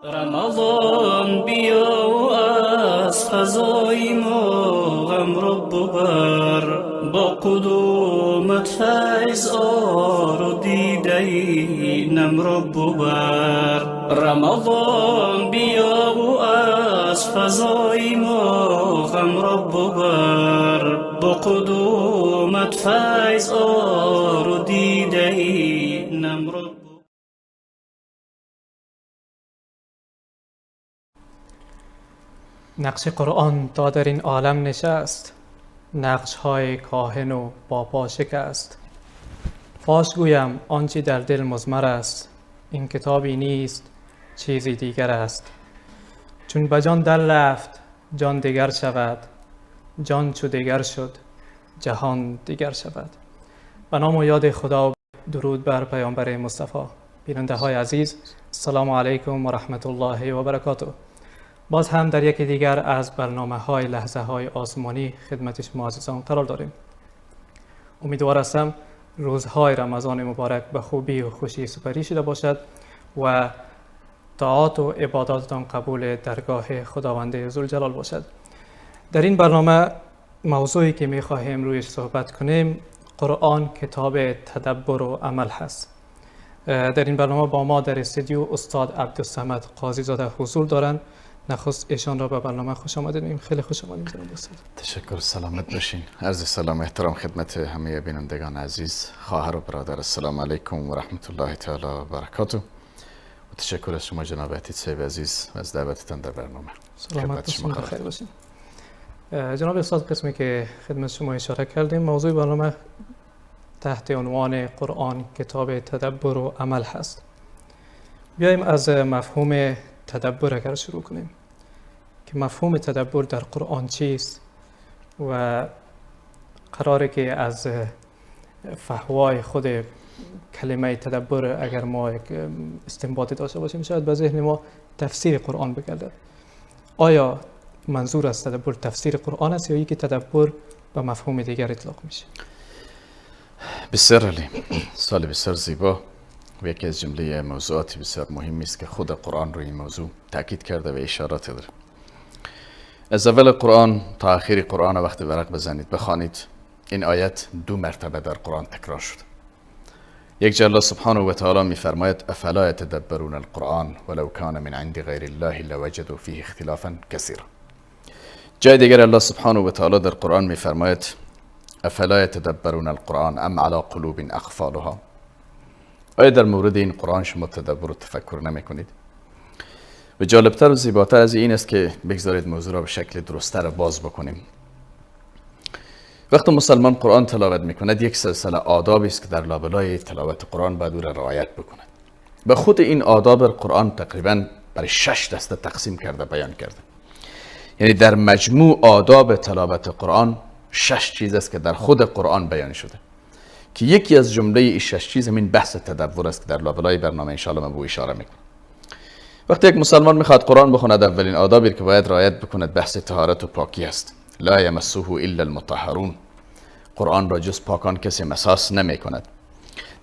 رمضان بیا و از فضای ما غم را ببر، با قدومت فیض آر و دیده نم را ببر. رمضان بیا و از فضای ما غم را ببر، با قدومت فیض آر و دیده نم را. نقش قرآن تا در این عالم نشست، نقش های کاهن و پاپا شکست. فاش گویم آنچه در دل مضمر است، این کتابی نیست چیزی دیگر است. چون به جان در رفت جان دیگر شود، جان چو دیگر شد جهان دیگر شود. به نام و یاد خدا، درود بر پیامبر مصطفی. بیننده های عزیز، السلام علیکم و رحمت الله و برکاته. باز هم در یکی دیگر از برنامه های لحظه های آسمانی خدمت شما عزیزان قرار داریم. امیدوار هستم روزهای رمضان مبارک به خوبی و خوشی سپری شده باشد و طاعات و عباداتتان قبول درگاه خداوند ذوالجلال باشد. در این برنامه موضوعی که می خواهیم رویش صحبت کنیم، قرآن کتاب تدبر و عمل هست. در این برنامه با ما در استودیو استاد عبدالصمد قاضی زاده حضور دارند. نخست ایشان را به برنامه خوش آمدید میگیم. خیلی خوش آمدید جناب استاد. تشکر، سلامت باشین. عرض سلام و احترام خدمت همه بینندگان عزیز، خواهر و برادر، السلام علیکم و رحمت الله تعالی و برکاته. و تشکر از شما جناب عتیق صاحب عزیز و از دعوتتان در برنامه. سلامت باشین، بخیر باشین. جناب استاد، قسمی که خدمت شما اشاره کردیم، موضوع برنامه تحت عنوان قرآن کتاب تدبر و عمل هست. بیایم از مفهوم تدبر اگر شروع کنیم که مفهوم تدبر در قرآن چیست و قراره که از فحوای خود کلمه تدبر اگر ما یک استنباطی داشته باشیم شاید به ذهن ما تفسیر قرآن بگردد. آیا منظور از تدبر تفسیر قرآن است یا یکی تدبر به مفهوم دیگر اطلاق میشه؟ بسیار عالی، سوال بسیار زیبا و یکی از جمله موضوعات بسیار مهمی است که خود قرآن روی این موضوع تاکید کرده و اشارات داره. از اول قرآن تا آخر قرآن وقتی ورق بزنید بخوانید، این آیت دو مرتبه در قرآن تکرار شد. یک جا الله سبحانه و تعالی میفرماید افلا یتدبرون القرآن ولو کان من عند غیر الله لوجدوا فیه اختلافا کثیرا. جای دیگر الله سبحانه و تعالی در قرآن میفرماید افلا یتدبرون القرآن ام علی قلوب اقفالها. آیا در مورد این قرآن شما تدبر و تفکر نمی کنید؟ و جالبتر و زیباتر از این است که بگذارید موضوع را به شکل درستتر باز بکنیم. وقتی مسلمان قرآن تلاوت میکند، یک سلسله آدابی است که در لابلای تلاوت قرآن باید او را رعایت بکند. به خود این آداب قرآن تقریبا برای 6 دسته تقسیم کرده بیان کرده. یعنی در مجموع آداب تلاوت قرآن 6 چیز است که در خود قرآن بیان شده، که یکی از جمله این 6 چیز همین بحث تدبر است که در لابلای برنامه انشاءالله من به اشاره میکنم. وقتی یک مسلمان میخواد قرآن بخواند، اولین آدابی که باید رعایت بکند بحث طهارت و پاکی است. لا یمسه الا المطهرون. قرآن را جز پاکان کسی مساس نمی کند.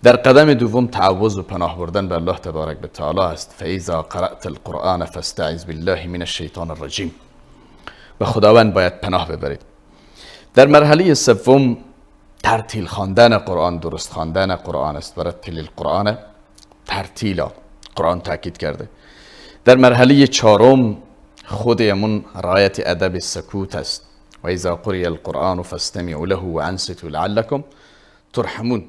در قدم دوم تعوذ و پناه بردن به الله تبارک و تعالی است. فاذا قرأت القرآن فاستعذ بالله من الشیطان الرجیم. به خداوند باید پناه ببرید. در مرحله سوم ترتیل خواندن قرآن، درست خواندن قرآن است. ورتل القرآن ترتیلا، قرآن تاکید کرده. در مرحله چهارم خودمون رعایت ادب سکوت است. و اذا قرئ القرآن فاستمعوا له وانصتوا لعلکم ترحمون.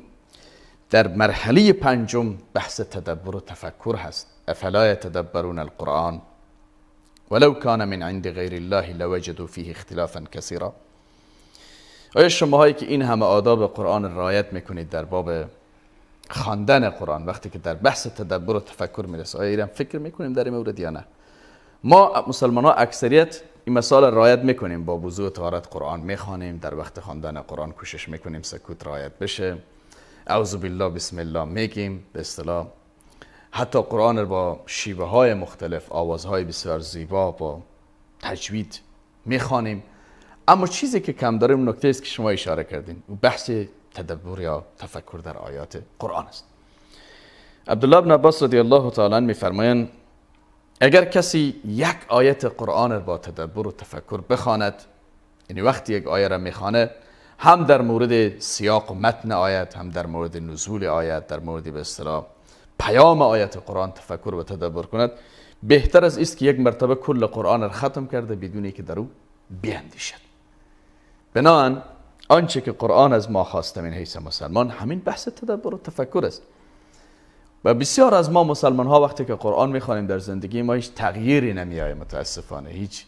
در مرحله پنجم بحث تدبر و تفکر هست. افلا یتدبرون القرآن ولو کان من عند غیر الله لوجدوا فیه اختلافا کثیرا. آیا شماهایی که این همه آداب قرآن رعایت میکنید در باب خواندن قرآن، وقتی که در بحث تدبر و تفکر میرسه، آیا ایران فکر میکنیم در این مورد یا نه؟ ما مسلمان ها اکثریت این مسائل رعایت میکنیم، با وضوع و طهارت قرآن میخوانیم، در وقت خواندن قرآن کوشش میکنیم سکوت رعایت بشه، اعوذ بالله بسم الله میگیم، به اصطلاح حتی قرآن با شیوه های مختلف، آوازهای بسیار زیبا با تجوید میخوانیم. اما چیزی که کم داریم نکته است که شما اشاره کردین، بحث تدبر یا تفکر در آیات قرآن است. عبدالله بن عباس رضی الله تعالی عنه میفرمایند اگر کسی یک آیت قرآن را با تدبر و تفکر بخواند، یعنی وقتی یک آیه را میخوانه، هم در مورد سیاق و متن آیت، هم در مورد نزول آیت، در مورد به اصطلاح پیام آیت قرآن تفکر و تدبر کند، بهتر از است که یک مرتبه کل قرآن را ختم کرده بدون که در او بیندیشد. بنابراین آنچه که قرآن از ما خواسته من حیث مسلمان، همین بحث تدبر و تفکر است. و بسیار از ما مسلمان ها وقتی که قرآن میخوانیم در زندگی ما هیچ تغییری نمیآید، متاسفانه هیچ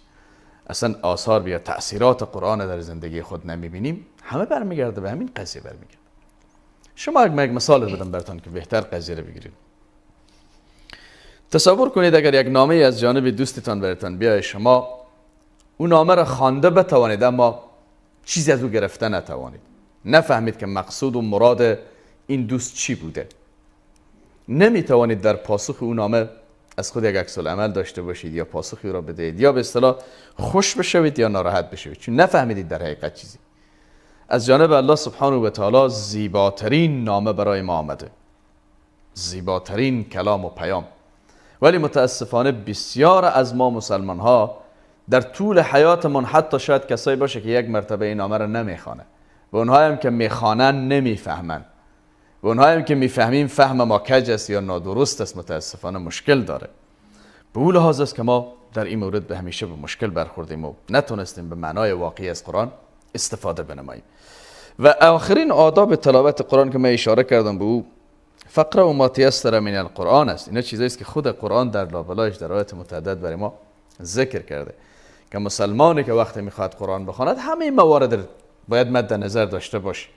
اصلا آثار یا تأثیرات قرآن در زندگی خود نمیبینیم. همه برمیگرده به همین قضیه برمیگرده. شما یک مثال بدم براتون که بهتر قضیه رو بگیرید. تصور کنید اگر یک نامه از جانب دوستتان براتون بیاید، شما اون نامه را خوانده بتوانید اما چیزی از او گرفته نتوانید، نفهمید که مقصود و مراد این دوست چی بوده، نمیتوانید در پاسخ اون نامه از خود یک عکس العمل داشته باشید یا پاسخی را بدهید یا به اصطلاح خوش بشوید یا ناراحت بشوید، چون نفهمیدید در حقیقت چیزی. از جانب الله سبحانه و تعالی زیباترین نامه برای ما آمده، زیباترین کلام و پیام، ولی متاسفانه بسیار از ما مسلمان ها در طول حیاتمان، حتی شاید کسایی باشه که یک مرتبه این نامه را نمیخوانه، و اونهایی هم که میخوانن نمیفهمن، و اونهایی هم که میفهمیم فهم ما کج است یا نادرست است، متاسفانه مشکل داره. به اون لحاظ است که ما در این مورد به همیشه به مشکل برخوردیم و نتونستیم به معنای واقعی از قرآن استفاده بنماییم. و آخرین آداب تلاوت قرآن که من اشاره کردم به او، فقره و ما تیسر من القرآن است. اینا چیزایی است که خود قرآن در لابلایش در آیات متعدد برای ما ذکر کرده که مسلمانی که وقتی میخواد قرآن بخواند همه موارد باید مد نظر داشته باشه.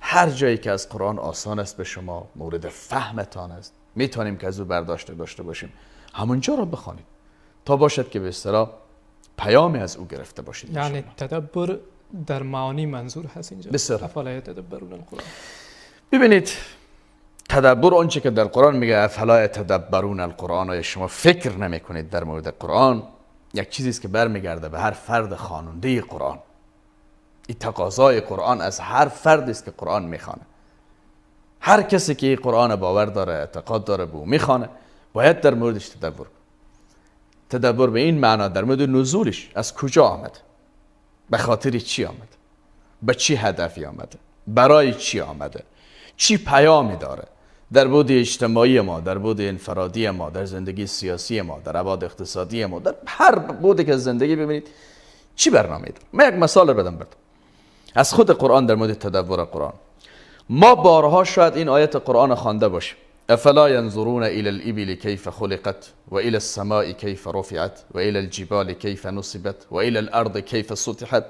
هر جایی که از قرآن آسان است به شما، مورد فهمتان است، میتونیم که از او برداشت داشته باشیم، همونجا را بخوانید تا باشد که به اصطلاح پیامی از او گرفته باشید. یعنی تدبر در معانی منظور هست اینجا. بسیار. افلا یتدبرون القرآن. ببینید تدبر آنچه که در قرآن میگه افلا یتدبرون القرآن، آیا شما فکر نمیکنید در مورد قرآن؟ یک چیزی است که برمیگرده به هر فرد خواننده قرآن. این تقاضای قرآن از هر فرد است که قرآن میخوانه. هر کسی که قرآن باور داره، اعتقاد داره به او میخوانه، باید در موردش تدبر. تدبر به این معنا در مورد نزولش، از کجا آمد، به خاطر چی آمد، به چی هدفی آمده، برای چی آمده، چی پیامی داره در بعد اجتماعی ما، در بعد انفرادی ما، در زندگی سیاسی ما، در ابعاد اقتصادی ما، در هر بعدی که از زندگی ببینید چی برنامه داره. من یک مثال بدم براتون از خود قرآن در مورد تدبر قرآن. ما بارها شاید این آیت قرآن خوانده باشیم، افلا ينظرون الى الابل كيف خلقت و الى السماء كيف رفعت و الى الجبال كيف نصبت و الى الارض كيف سطحت.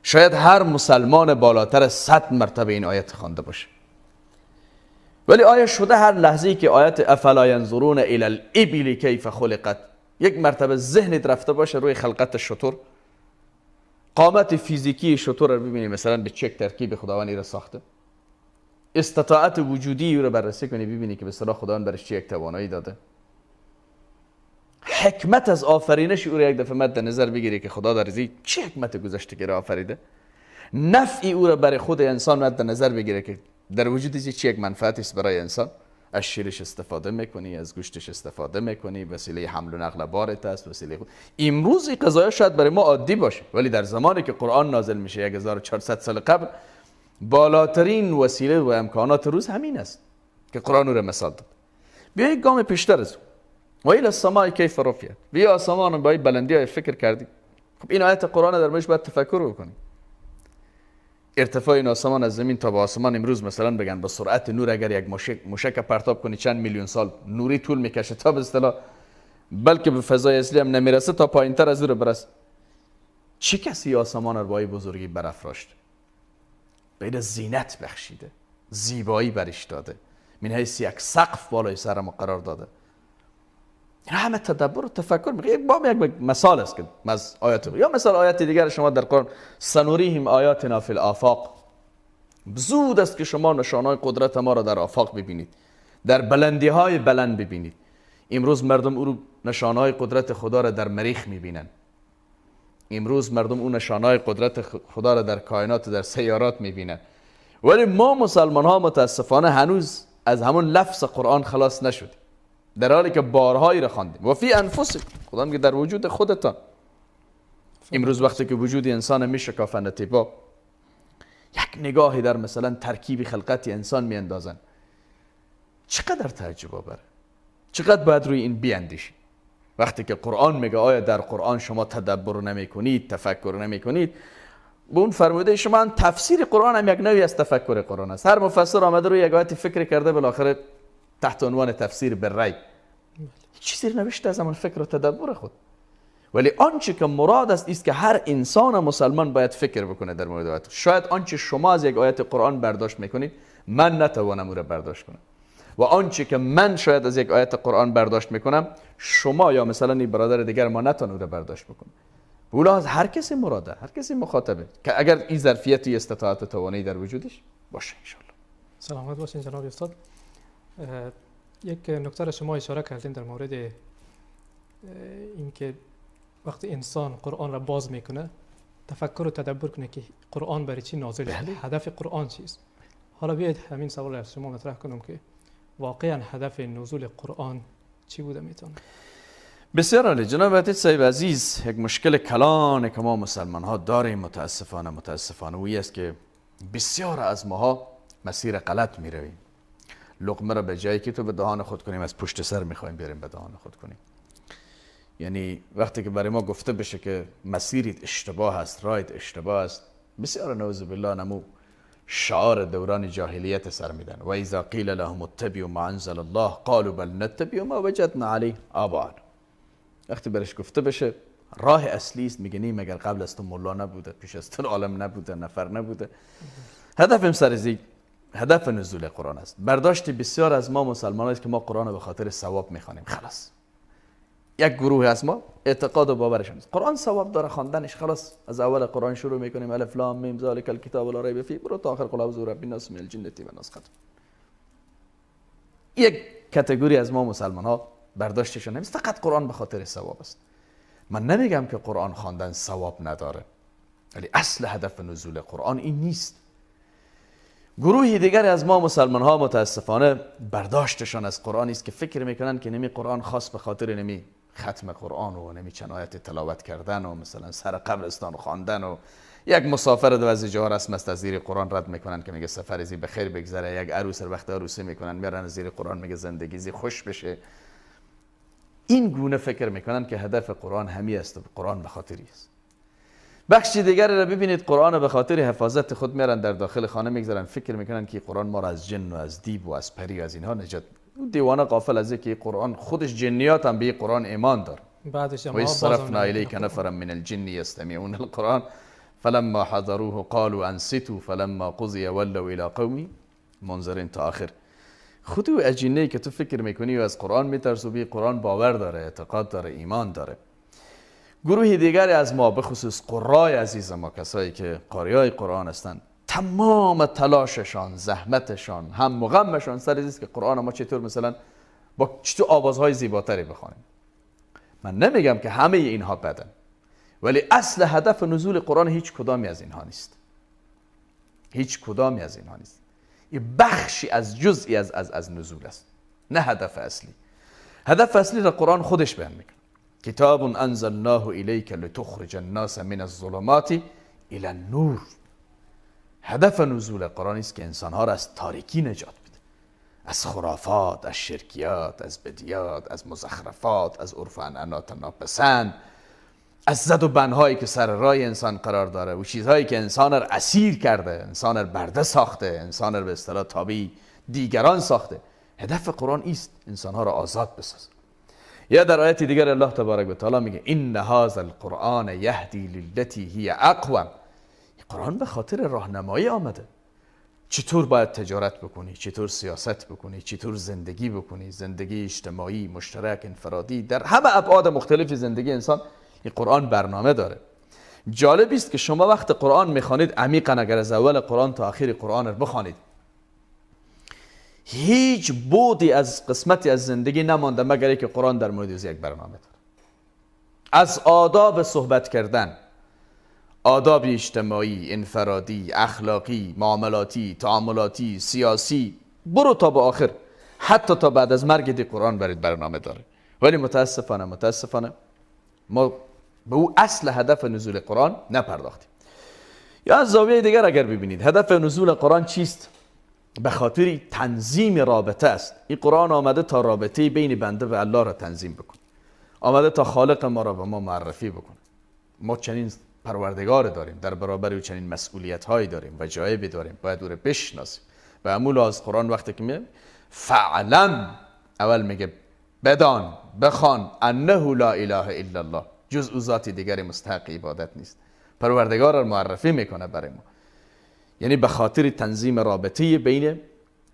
شاید هر مسلمان بالاتر از 100 مرتبه این آیت خوانده باشه، ولی آیا شده هر لحظه‌ای که آیت افلا ينظرون الى الابل كيف خلقت یک مرتبه ذهنت رفته باشه روی خلقت شتر، قامت فیزیکی شتر رو ببینی مثلا به چه ترکیب خداوند را ساخته، استطاعت وجودی رو بررسی کنی ببینی که به اصطلاح خداوند برش چه یک توانایی داده، حکمت از آفرینش او رو یک دفعه مد نظر بگیری که خدا در ازی چه حکمت گذاشته که آفریده، نفع او رو برای خود انسان مد نظر بگیره که در وجود چه یک منفعتی است برای انسان، از شیرش استفاده میکنی، از گوشتش استفاده میکنی، وسیله حمل و نقل بارت است، وسیله خود. امروز این قضایا شاید برای ما عادی باشه، ولی در زمانی که قرآن نازل میشه 1400 سال قبل، بالاترین وسیله و امکانات روز همین است که قرآن رو مثال داد. بیا یک گام پیشتر از و الی السماء کیف رفعت، بیا آسمان با بلندی های فکر کردی. خب این آیت قرآن در موردش باید تفکر بکنی. ارتفاع این آسمان از زمین تا به آسمان امروز مثلا بگن با سرعت نور اگر یک موشک پرتاب کنی چند میلیون سال نوری طول میکشه تا به اصطلاح بلکه به فضای اصلی هم نمیرسه تا پایینتر از او رو برسه. چه کسی آسمان رو با این بزرگی برافراشت؟ به زینت بخشیده، زیبایی برش داده، من حیث یک سقف بالای سر ما قرار داده. این همه تدبر و تفکر میگه. یک باب یک مثال است که از آیات، یا مثال آیات دیگر شما در قرآن، سنوریهم آیاتنا فی الآفاق، زود است که شما نشانهای قدرت ما را در آفاق ببینید، در بلندی های بلند ببینید. امروز مردم او نشانهای قدرت خدا را در مریخ میبینن، امروز مردم اون نشانهای قدرت خدا را در کائنات و در سیارات میبینن، ولی ما مسلمان ها متاسفانه هنوز از همون لفظ قرآن خلاص نشدیم. در حالی که بارهایی را خواندیم. و فی انفسکم، خدا میگه در وجود خودتان. امروز وقتی که وجود انسان میشکافند اطبا، یک نگاهی در مثلا ترکیب خلقت انسان میاندازن، چقدر تعجب آوره، چقدر باید روی این بیاندیشیم. وقتی که قرآن میگه آیا در قرآن شما تدبر نمیکنید، تفکر نمیکنید، به اون فرموده شما تفسیر قرآن هم یک نوعی از تفکر قرآن است. هر مفسر آمده روی یک آیت فکر کرده، بالاخره تحت عنوان تفسیر بالرأی چیزی نوشته از همون فکر و تدبر خود. ولی آنچه که مراد است است که هر انسان مسلمان باید فکر بکنه در مورد آیت. شاید آنچه شما از یک آیت قرآن برداشت میکنید من نتوانم او را برداشت کنم، و آنچه که من شاید از یک آیت قرآن برداشت میکنم شما یا مثلا این برادر دیگر ما نتونه او را برداشت بکنه. اولا از هر کسی مراده، هر کسی مخاطبه که اگر این ظرفیت استطاعت توانایی در وجودش باشه ان شاء الله. سلامت باشین جناب استاد. یک نکته را شما اشاره کردین در مورد اینکه وقتی انسان قرآن را باز میکنه تفکر و تدبر کنه که قرآن برای چی نازل شد، هدف قرآن چیست. حالا بیاید همین سوال را از شما مطرح کنم که واقعا هدف نزول قرآن چی بوده میتونه؟ بسیار عالی جناب عتیق صاحب عزیز. یک مشکل کلان که ما مسلمان ها داریم متاسفانه و است که بسیار از ماها مسیر غلط می رویم. لقمه را به جایی که تو به دهان خود کنیم از پشت سر میخوایم بیاریم به دهان خود کنیم. یعنی وقتی که برای ما گفته بشه که مسیرت اشتباه است، رایت اشتباه است، بسیار نعوذ بالله نمو شعار دوران جاهلیت سر میدن. و اذا قیل لهم اتبعوا ما انزل الله قالوا بل نتبع ما وجدنا علیه آباءنا. وقتی برش گفته بشه راه اصلی است، میگه نی مگر قبل از تو ملا نبوده، پیش از تو عالم نبوده، نفر نبوده. هدفم سرزی هدف نزول قرآن است. برداشت بسیار از ما مسلمان است که ما قرآن رو به خاطر ثواب میخوانیم. خلاص یک گروه از ما اعتقاد و باورشون است قرآن ثواب داره خواندنش، خلاص از اول قرآن شروع میکنیم الف لام میم ذلک الکتاب لا ریب فیه برو تا آخر قل اعوذ برب الناس من الجنه و الناس ختم. یک کاتگوری از ما مسلمان ها برداشتشون نیست فقط قرآن به خاطر ثواب است. من نمیگم که قرآن خواندن ثواب نداره، ولی اصل هدف نزول قرآن این نیست. گروهی دیگر از ما مسلمان ها متاسفانه برداشتشان از قرآن است که فکر میکنن که نمی قرآن خاص به خاطر نمی ختم قرآن و نمی چند آیت تلاوت کردن و مثلا سر قبرستان خواندن و یک مسافر دو از جا رسم است از زیر قرآن رد میکنن که میگه سفر زی به خیر بگذره، یک عروس وقت عروسی میکنن میرن زیر قرآن میگه زندگی زی خوش بشه. این گونه فکر میکنن که هدف قرآن همی است و قرآن به خاطری است. بخش دیگر را ببینید قرآن به خاطر حفاظت خود میرن در داخل خانه میگذارن، فکر میکنن که قرآن ما را از جن و از دیو و از پری و از اینها نجات. دیوانه غافل از اینکه قرآن خودش جنیات هم به قرآن ایمان داره. بعدش و صرفنا الیک نفرا من الجن یستمعون القرآن فلما حضروه قالوا انصتوا فلما قضی ولوا الى قوم منذرین تا آخر. خود او اجینه که تو فکر میکنی و از قرآن میترسی به قرآن باور داره، اعتقاد داره، ایمان داره. گروه دیگری از ما به خصوص قرای عزیز ما، کسایی که قاریای قرآن هستند، تمام تلاششان، زحمتشان، هم و غمشان سر است که قرآن ما چطور مثلا با چطور آوازهای زیباتری بخوانیم. من نمیگم که همه اینها بدن، ولی اصل هدف نزول قرآن هیچ کدامی از اینها نیست. هیچ کدامی از اینها نیست. این بخشی از جزئی از نزول است، نه هدف اصلی. هدف اصلی را قرآن خودش بیان میکنه. کتاب انزلناه الیک لتخرج الناس من الظلمات الى النور. هدف نزول قرآن است که انسانها را از تاریکی نجات بده، از خرافات، از شرکیات، از بدیات، از مزخرفات، از عرف و عنعنات ناپسند، از زد و بندهایی که سر راه انسان قرار داره و چیزهایی که انسان را اسیر کرده، انسان را برده ساخته، انسان را به اصطلاح تابع دیگران ساخته. هدف قرآن است انسانها را آزاد بسازه. یا در آیت دیگر الله تبارک و تعالی میگه ان هذا القرآن یهدی للتی هی اقوم. قرآن به خاطر راهنمایی آمده. چطور باید تجارت بکنی، چطور سیاست بکنی، چطور زندگی بکنی، زندگی اجتماعی، مشترک، انفرادی، در همه ابعاد مختلف زندگی انسان این قرآن برنامه داره. جالب است که شما وقت قرآن میخوانید عمیقا، اگر از اول قرآن تا آخر قرآن رو بخوانید، هیچ بودی از قسمتی از زندگی نمانده مگر اینکه قرآن در مورد یک برنامه داره. از آداب صحبت کردن، آداب اجتماعی، انفرادی، اخلاقی، معاملاتی، تعاملاتی، سیاسی، برو تا به آخر، حتی تا بعد از مرگ دی قرآن برید برنامه داره. ولی متاسفانه ما به او اصل هدف نزول قرآن نپرداختیم. یا از زاویه دیگر اگر ببینید هدف نزول قرآن چیست؟ به خاطر تنظیم رابطه است. این قرآن آمده تا رابطه بین بنده و الله را تنظیم بکنه، آمده تا خالق ما را به ما معرفی بکنه. ما چنین پروردگار داریم، در برابر او چنین مسئولیت هایی داریم و جایبی داریم، باید او را بشناسیم. و عمول از قرآن وقتی که میگه فعلم، اول میگه بدان، بخوان، انه لا اله الا الله، جز او ذات دیگری مستحق عبادت نیست. پروردگار را معرفی میکنه برای ما، یعنی به خاطر تنظیم رابطه بین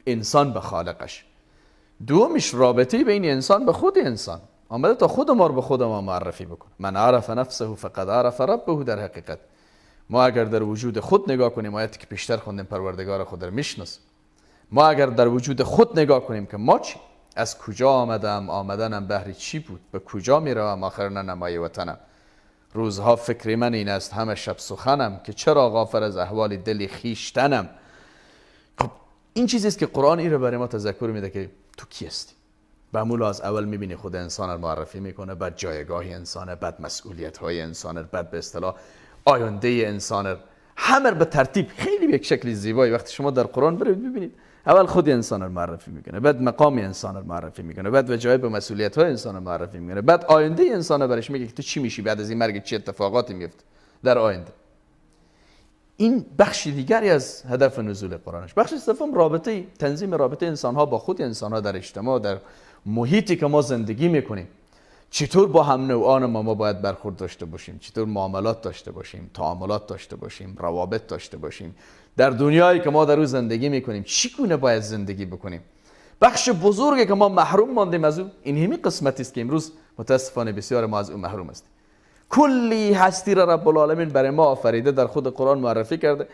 انسان به خالقش. دومش رابطه بین انسان به خود انسان، آمده تا خود ما رو به خود ما معرفی بکنه. من عرف نفسه فقد عرف ربه. در حقیقت ما اگر در وجود خود نگاه کنیم، آیتی که پیشتر خوندیم، پروردگار خود را میشناسیم. ما اگر در وجود خود نگاه کنیم که ما چی، از کجا آمدم، آمدنم بهر چی بود، به کجا میروم، آخر نمای وطنم. روزها فکر من این است همه شب سخنم، که چرا غافل از احوال دل خیشتنم. خب این چیزی است که قرآن این رو برای ما تذکر میده که تو کی هستی. معمولا از اول میبینی خود انسان رو معرفی میکنه، بعد جایگاه انسان، بعد مسئولیت های انسان، بعد به اصطلاح آینده انسان، همه به ترتیب خیلی به یک شکل زیبایی. وقتی شما در قرآن برید ببینید اول خود انسان رو معرفی میکنه، بعد مقام انسان رو معرفی میکنه، بعد وجایب و مسئولیت های انسان رو معرفی میکنه، بعد آینده انسان رو برش میگه که تو چی میشی بعد از این مرگ، چه اتفاقاتی میفته در آینده. این بخش دیگری از هدف نزول قرآنش. بخش سوم رابطه، تنظیم رابطه انسان ها با خود انسان ها در اجتماع، در محیطی که ما زندگی میکنیم. چطور با هم نوعان ما باید برخورد داشته باشیم، چطور معاملات داشته باشیم، تعاملات داشته باشیم، روابط داشته باشیم، در دنیایی که ما در او زندگی میکنیم چگونه باید زندگی بکنیم. بخش بزرگی که ما محروم ماندیم از او، این همین قسمتی است که امروز متاسفانه بسیار ما از او محروم هستیم. کلی هستی را رب العالمین برای ما آفریده، در خود قرآن معرفی کرده.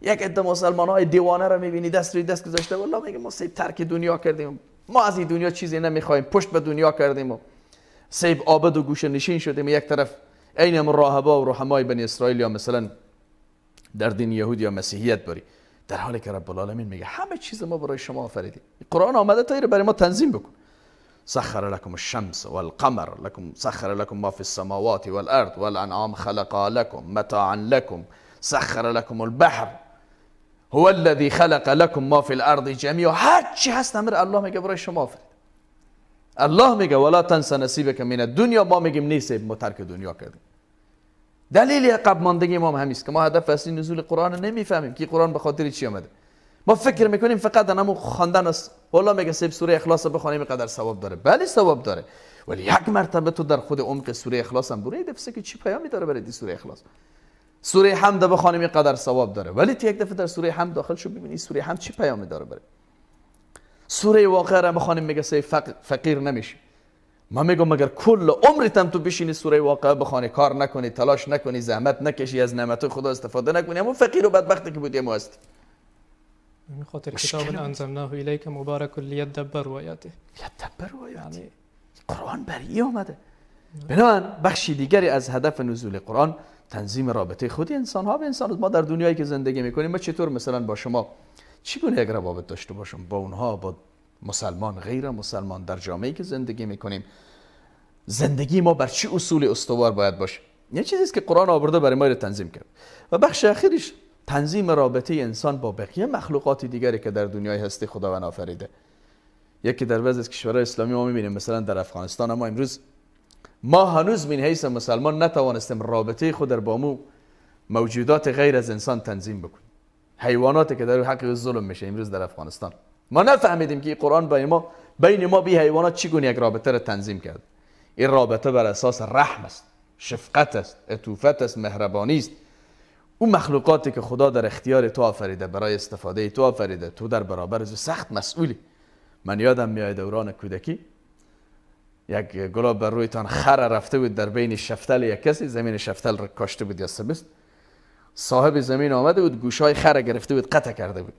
یک عده مسلمان‌های دیوانه را می‌بینی دست روی دست گذاشته، والله میگه ما سیب ترک دنیا کردیم، ما از این دنیا چیزی نمیخوایم، پشت به دنیا کردیم و سیب عابد و گوشه نشین شدیم. یک طرف عین هم راهبا و رحمای بنی اسرائیل یا مثلا در دین یهود یا مسیحیت باری، در حالی که رب العالمین میگه همه چیز ما برای شما آفریدیم. قرآن آمده تا برای ما تنظیم بکن. سخر لكم الشمس والقمر لكم سخر لكم ما في السماوات والارض والانعام خلق لكم متاعا لكم سخر لكم البحر هو الذي خلق لكم ما في الارض جميعا. هر چی هست امر الله میگه برای شما آفرید. الله میگه ولا تنس نصیبک من الدنیا، ما میگیم نیست، ما ترک دنیا کردیم. دلیل عقب ماندگی ما هم همیست که ما هدف اصلی نزول قرآن نمیفهمیم که قرآن به خاطر چی آمده. ما فکر میکنیم فقط همون خواندن است. والله میگه سیب سوره اخلاص بخوانیم اینقدر ثواب داره. بله ثواب داره، ولی یک مرتبه تو در خود عمق سوره اخلاص هم برو دفعه که چی پیامی داره برای سوره اخلاص. سوره حمد بخوانیم اینقدر ثواب داره، ولی تو یک دفعه در سوره حمد داخل شو ببینی سوره حمد چی پیامی داره برای. سوره واقعه را بخوانیم میگه سیب فقیر نمیشی. ما میگم مگر کل عمرت هم تو بشینی سوره واقعه بخوانی، کار نکنی، تلاش نکنی، زحمت نکشی، از نعمت خدا استفاده نکنی، همون فقیر و بدبختی که بودی ما هستی. من خاطر کتاب انزلناه الیک مبارک لیدبروا آیاته. لیدبروا آیاته. قرآن بر آمده. بنابراین بخش دیگری از هدف نزول قرآن تنظیم رابطه خودی انسان ها به انسان. ما در دنیایی که زندگی میکنیم ما چطور مثلا با شما چگونه یک روابط داشته باشم با اونها، با مسلمان، غیر مسلمان، در جامعه‌ای که زندگی میکنیم، زندگی ما بر چه اصول استوار باید باشه. یه چیزی است که قرآن آورده برای ما رو تنظیم کرد. و بخش اخیرش تنظیم رابطه انسان با بقیه مخلوقات دیگری که در دنیای هستی خداوند آفریده. یکی در بعضی از کشورهای اسلامی ما می‌بینیم، مثلا در افغانستان ما امروز ما هنوز من حیث مسلمان نتوانستیم رابطه خود در با مو موجودات غیر از انسان تنظیم بکنیم. حیواناتی که در حق ظلم میشه امروز در افغانستان، ما نفهمیدیم که قرآن بین ما بی حیوانات چگونه یک رابطه را تنظیم کرد. این رابطه بر اساس رحم است، شفقت است، عطوفت است، مهربانی است. اون مخلوقاتی که خدا در اختیار تو آفریده، برای استفاده تو آفریده، تو در برابر از سخت مسئولی. من یادم میاد دوران کودکی یک گلاب بر رویتان خر رفته بود در بین شفتل یک کسی، زمین شفتل را کاشته بود یا سبست، صاحب زمین آمده بود گوشای خر گرفته بود قطع کرده بود.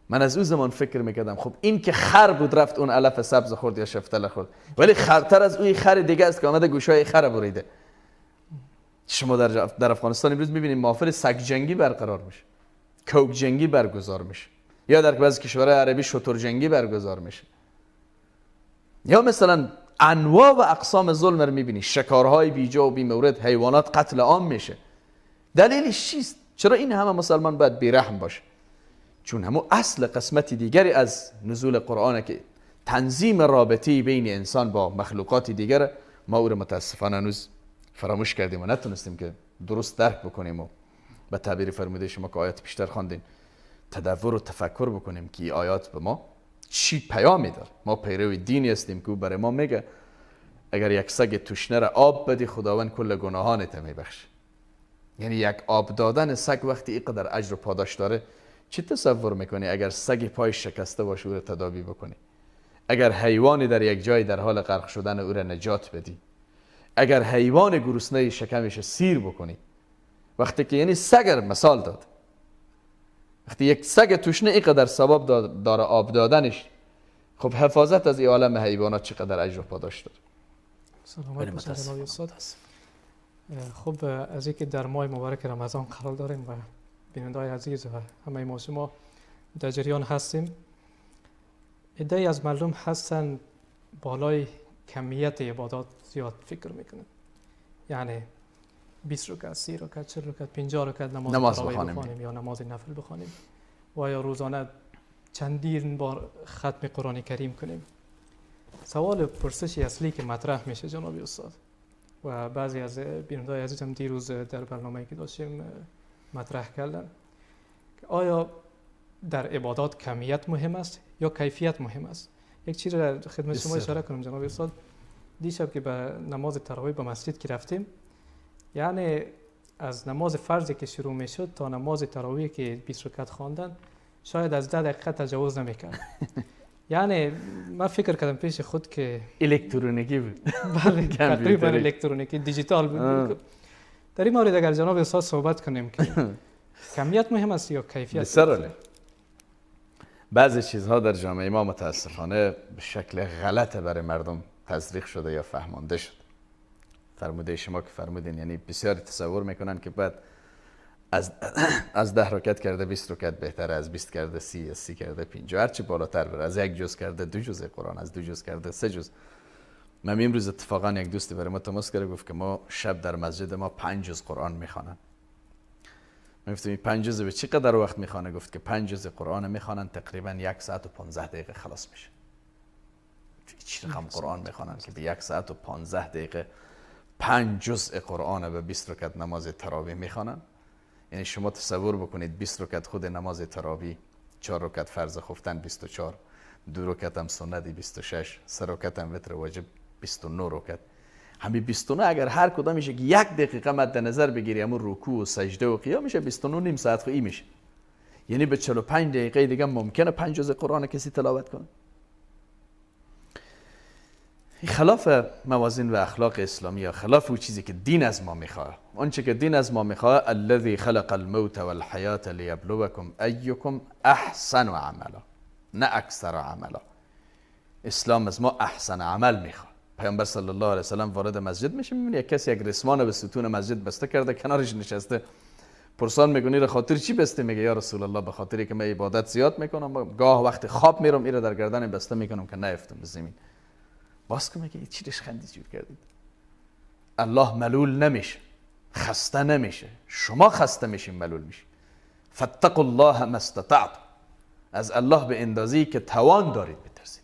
من از اون زمان فکر میکردم خب این که خر بود رفت اون علف سبز خورد یا شفتل خورد، ولی خرتر از اون خر دیگه است که آمده گوشای خر بریده. شما در افغانستان امروز میبینیم محافل سگ جنگی برقرار میشه، کوک جنگی برگزار میشه. یا در بعضی کشورهای عربی شتر جنگی برگزار میشه. یا مثلا انواع و اقسام ظلم رو میبینی، شکارهای بیجا و بیمورد، حیوانات قتل عام میشه. دلیلش چیست؟ چرا این همه مسلمان باید بیرحم باشه؟ چون همون اصل قسمت دیگری از نزول قرآنه که تنظیم رابطه بین انسان با مخلوقات دیگر، ما او رو متاسفانه هنوز فراموش کردیم و نتونستیم که درست درک بکنیم و به تعبیر فرموده شما که آیات بیشتر خواندیم تدبر و تفکر بکنیم که این آیات به ما چی پیامی داره. ما پیرو دینی هستیم که او برای ما میگه اگر یک سگ تشنه را آب بدی خداوند کل گناهانت میبخشه. یعنی یک آب دادن سگ وقتی اینقدر اجر و پاداش داره، چی تصور میکنی اگر سگ پای شکسته باشه او را تداوی بکنی، اگر حیوانی در یک جای در حال غرق شدن او را نجات بدی، اگر حیوان گرسنه شکمش سیر بکنی. وقتی که یعنی سگ مثال داد، وقتی یک سگ تشنه اینقدر ثواب داره آب دادنش، خب حفاظت از این عالم حیوانات چقدر اجر و پاداش داره. سلامت باشید جناب استاد. خب از اینکه در ماه مبارک رمضان قرار داریم و بیننده‌های عزیز و همه ما شما در جریان هستیم، عده‌ای از مردم هستن بالای کمیت عبادات زیاد فکر میکنن، یعنی 20 رکعت، 30 رکعت، 40 رکعت، 50 رکعت نماز بخوانیم یا نماز نفل بخوانیم و یا روزانه چندین بار ختم قرآن کریم کنیم. سوال پرسش اصلی که مطرح میشه جناب استاد و بعضی از بیننده‌های عزیزم دیروز در برنامه‌ای که داشتیم مطرح کردن، آیا در عبادات کمیت مهم است یا کیفیت مهم است؟ یک چیز را خدمت شما اشاره کنم جناب استاد. دیشب که به نماز تراویح به مسجد که رفتیم، یعنی از نماز فرض که شروع میشد تا نماز تراویح که 20 رکعت خواندن شاید از 10 دقیقه تجاوز نمیکرد. یعنی من فکر کردم پیش خود که الکترونیکی بود. بله تقریبا الکترونیکی دیجیتال بود. در این مورد اگر جناب استاد صحبت کنیم که کمیت مهم است یا کیفیت؟ بسیار. بعضی چیزها در جامعه ما متاسفانه به شکل غلط برای مردم تزریق شده یا فهمانده شده. فرموده شما که فرمودین، یعنی بسیار تصور میکنن که بعد از 10 رکعت کرده 20 رکعت بهتره، از 20 کرده 30، از 30 کرده 50، هرچی بالاتر بره، از یک جز کرده 2 جزء قرآن، از 2 جز کرده 3 جز. من امروز اتفاقا یک دوستی برای ما تماس کرد، گفت که ما شب در مسجد ما 5 جز قرآن میخوانن. من گفتم این 5 جزء به چی قدر وقت میخوانه؟ گفت که 5 جزء قرآن میخوانن تقریبا 1 ساعت و 15 دقیقه خلاص میشه. چی رقم قرآن میخوانن که به 1 ساعت و 15 دقیقه 5 جزء قرآن به 20 رکعت نماز تراویح میخوانن؟ یعنی شما تصور بکنید 20 رکعت خود نماز تراویح، 4 رکعت فرض خفتن 24، 2 رکعت هم سنت 26، 3 رکعت هم وتر واجب 29 رکعت. همین 29 اگر هر کدام میشه که 1 دقیقه مد نظر بگیری، همون رکوع و سجده و قیام میشه 29 نیم ساعت خو میشه. یعنی به 45 دقیقه دیگه ممکنه 5 جزء قرآن کسی تلاوت کنه. خلاف موازین و اخلاق اسلامی یا خلاف او چیزی که دین از ما میخواه. آنچه که دین از ما میخواه، الذی خلق الموت والحیات لیبلوکم ایکم احسن عملا، نه اکثر عملا. اسلام از ما احسن عمل میخواه. پیامبر صلی الله علیه وسلم وارد مسجد میشه، میبینه یک کسی یک رسمان به ستون مسجد بسته کرده، کنارش نشسته. پرسان میکنی را خاطر چی بسته؟ میگه یا رسول الله به خاطری که من عبادت زیاد میکنم، گاه وقت خواب میرم ایره در گردن بسته میکنم که نیفتم به زمین. باز که میگه چی رشخندی جور کردید؟ الله ملول نمیشه، خسته نمیشه، شما خسته میشین ملول میشین. فاتقوا الله ما استطعتم، از الله به اندازه‌ای که توان دارید بترسید.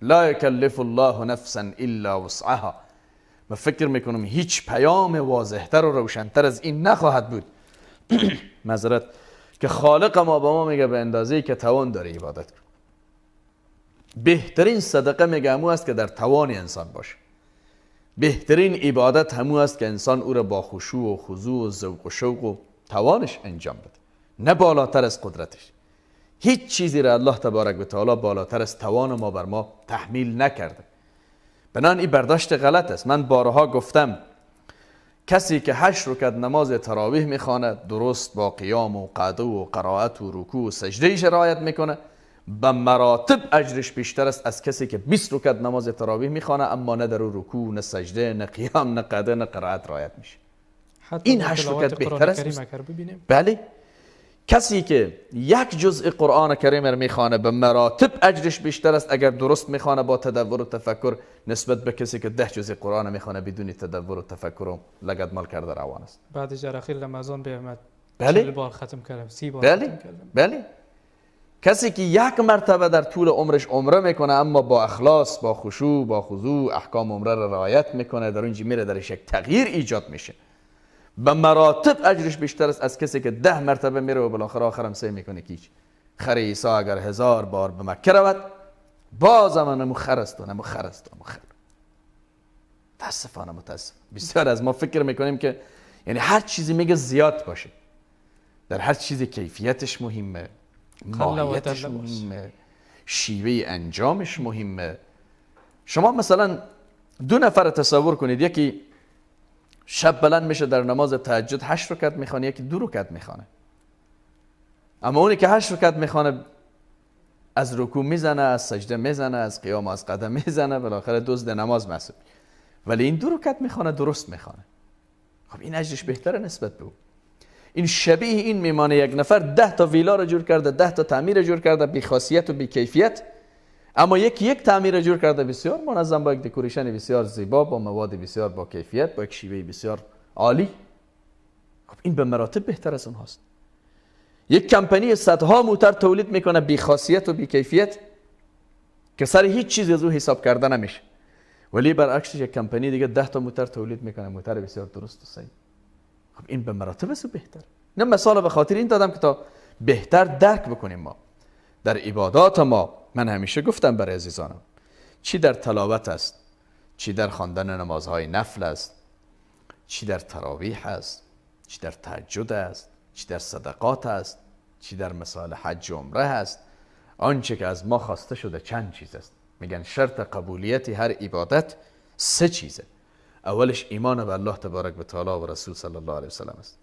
لا یکلف الله نفسا الا وسعها. من فکر میکنم هیچ پیام واضحتر و روشنتر از این نخواهد بود. معذرت، که خالق ما با ما میگه به اندازه‌ای که توان داری عبادت کن. بهترین صدقه میگه همو است که در توان انسان باشه. بهترین عبادت همو است که انسان او را با خشوع و خضوع و ذوق و شوق و توانش انجام بده، نه بالاتر از قدرتش. هیچ چیزی را الله تبارک و تعالی بالاتر از توان ما بر ما تحمیل نکرده. بنابراین این برداشت غلط است. من بارها گفتم کسی که 8 رکعت نماز تراویح میخواند، درست با قیام و قعده و قرائت و رکوع و سجده ایش رعایت میکنه، به مراتب اجرش بیشتر است از کسی که 20 رکعت نماز تراویح میخوانه اما نه در رکوع، نه سجده، نه قیام، نه قعده، نه قرائت رعایت میشه. این 8 رکعت بهتر است. بله، کسی که یک جزء قرآن کریم را میخوانه به مراتب اجرش بیشتر است اگر درست میخوانه با تدبر و تفکر، نسبت به کسی که 10 جزء قرآن میخوانه بدون تدبر و تفکر و لگدمال کرده روان است. بعد از اخیر رمضان به بله 40 بار ختم کردم، 30 بار بله ختم کردم. بله، کسی که یک مرتبه در طول عمرش عمره میکنه اما با اخلاص، با خشوع، با خضوع احکام عمره را رعایت میکنه، در اونجا میره درش یک تغییر ایجاد میشه، به مراتب اجرش بیشتر است از کسی که 10 مرتبه میره و بالاخره آخرم سعی میکنه که هیچ. خر عیسی اگر 1000 بار به مکه رود باز هم نمو خر است و نمو خر است و نمو خر. متاسفانه متاسف بسیار از ما فکر میکنیم که یعنی هر چیزی میگه زیاد باشه، در هر چیزی کیفیتش مهمه، ماهیتش مهمه، شیوه انجامش مهمه. شما مثلا 2 نفر تصور کنید، یکی شب بلند میشه در نماز تهجد 8 رکعت میخوانه، یکی 2 رکعت میخوانه. اما اونی که 8 رکعت میخوانه از رکوع میزنه، از سجده میزنه، از قیام از قدم میزنه، بالاخره دزد نماز محسوب. ولی این 2 رکعت میخوانه درست میخوانه، خب این اجرش بهتره نسبت به او. این شبیه این میمانه یک نفر 10 تا ویلا رو جور کرده، 10 تا تعمیر جور کرده بی خاصیت و بی کیفیت، اما یک تعمیر جور کرده بسیار منظم، با یک decoration بسیار زیبا، با مواد بسیار با کیفیت، با یک شیوه بسیار عالی. خب این به مراتب بهتر از اونهاست. یک کمپانی صدها موتر تولید میکنه بی خاصیت و بی کیفیت که سر هیچ چیز از او حساب کرده نمیشه، ولی برعکسش یک کمپانی دیگه 10 تا موتر تولید میکنه، موتر بسیار درست و صحیح. خب این به مراتب از او بهتر. نه مثال به خاطر این دادم که تا بهتر درک بکنیم. ما در عبادات ما، من همیشه گفتم برای عزیزانم، چی در تلاوت است، چی در خواندن نمازهای نفل است، چی در تراویح است، چی در تهجد است، چی در صدقات است، چی در مسائل حج و عمره است، آنچه که از ما خواسته شده چند چیز است. میگن شرط قبولیت هر عبادت 3 چیزه. اولش ایمان به الله تبارک و تعالی و رسول صلی الله علیه وسلم است.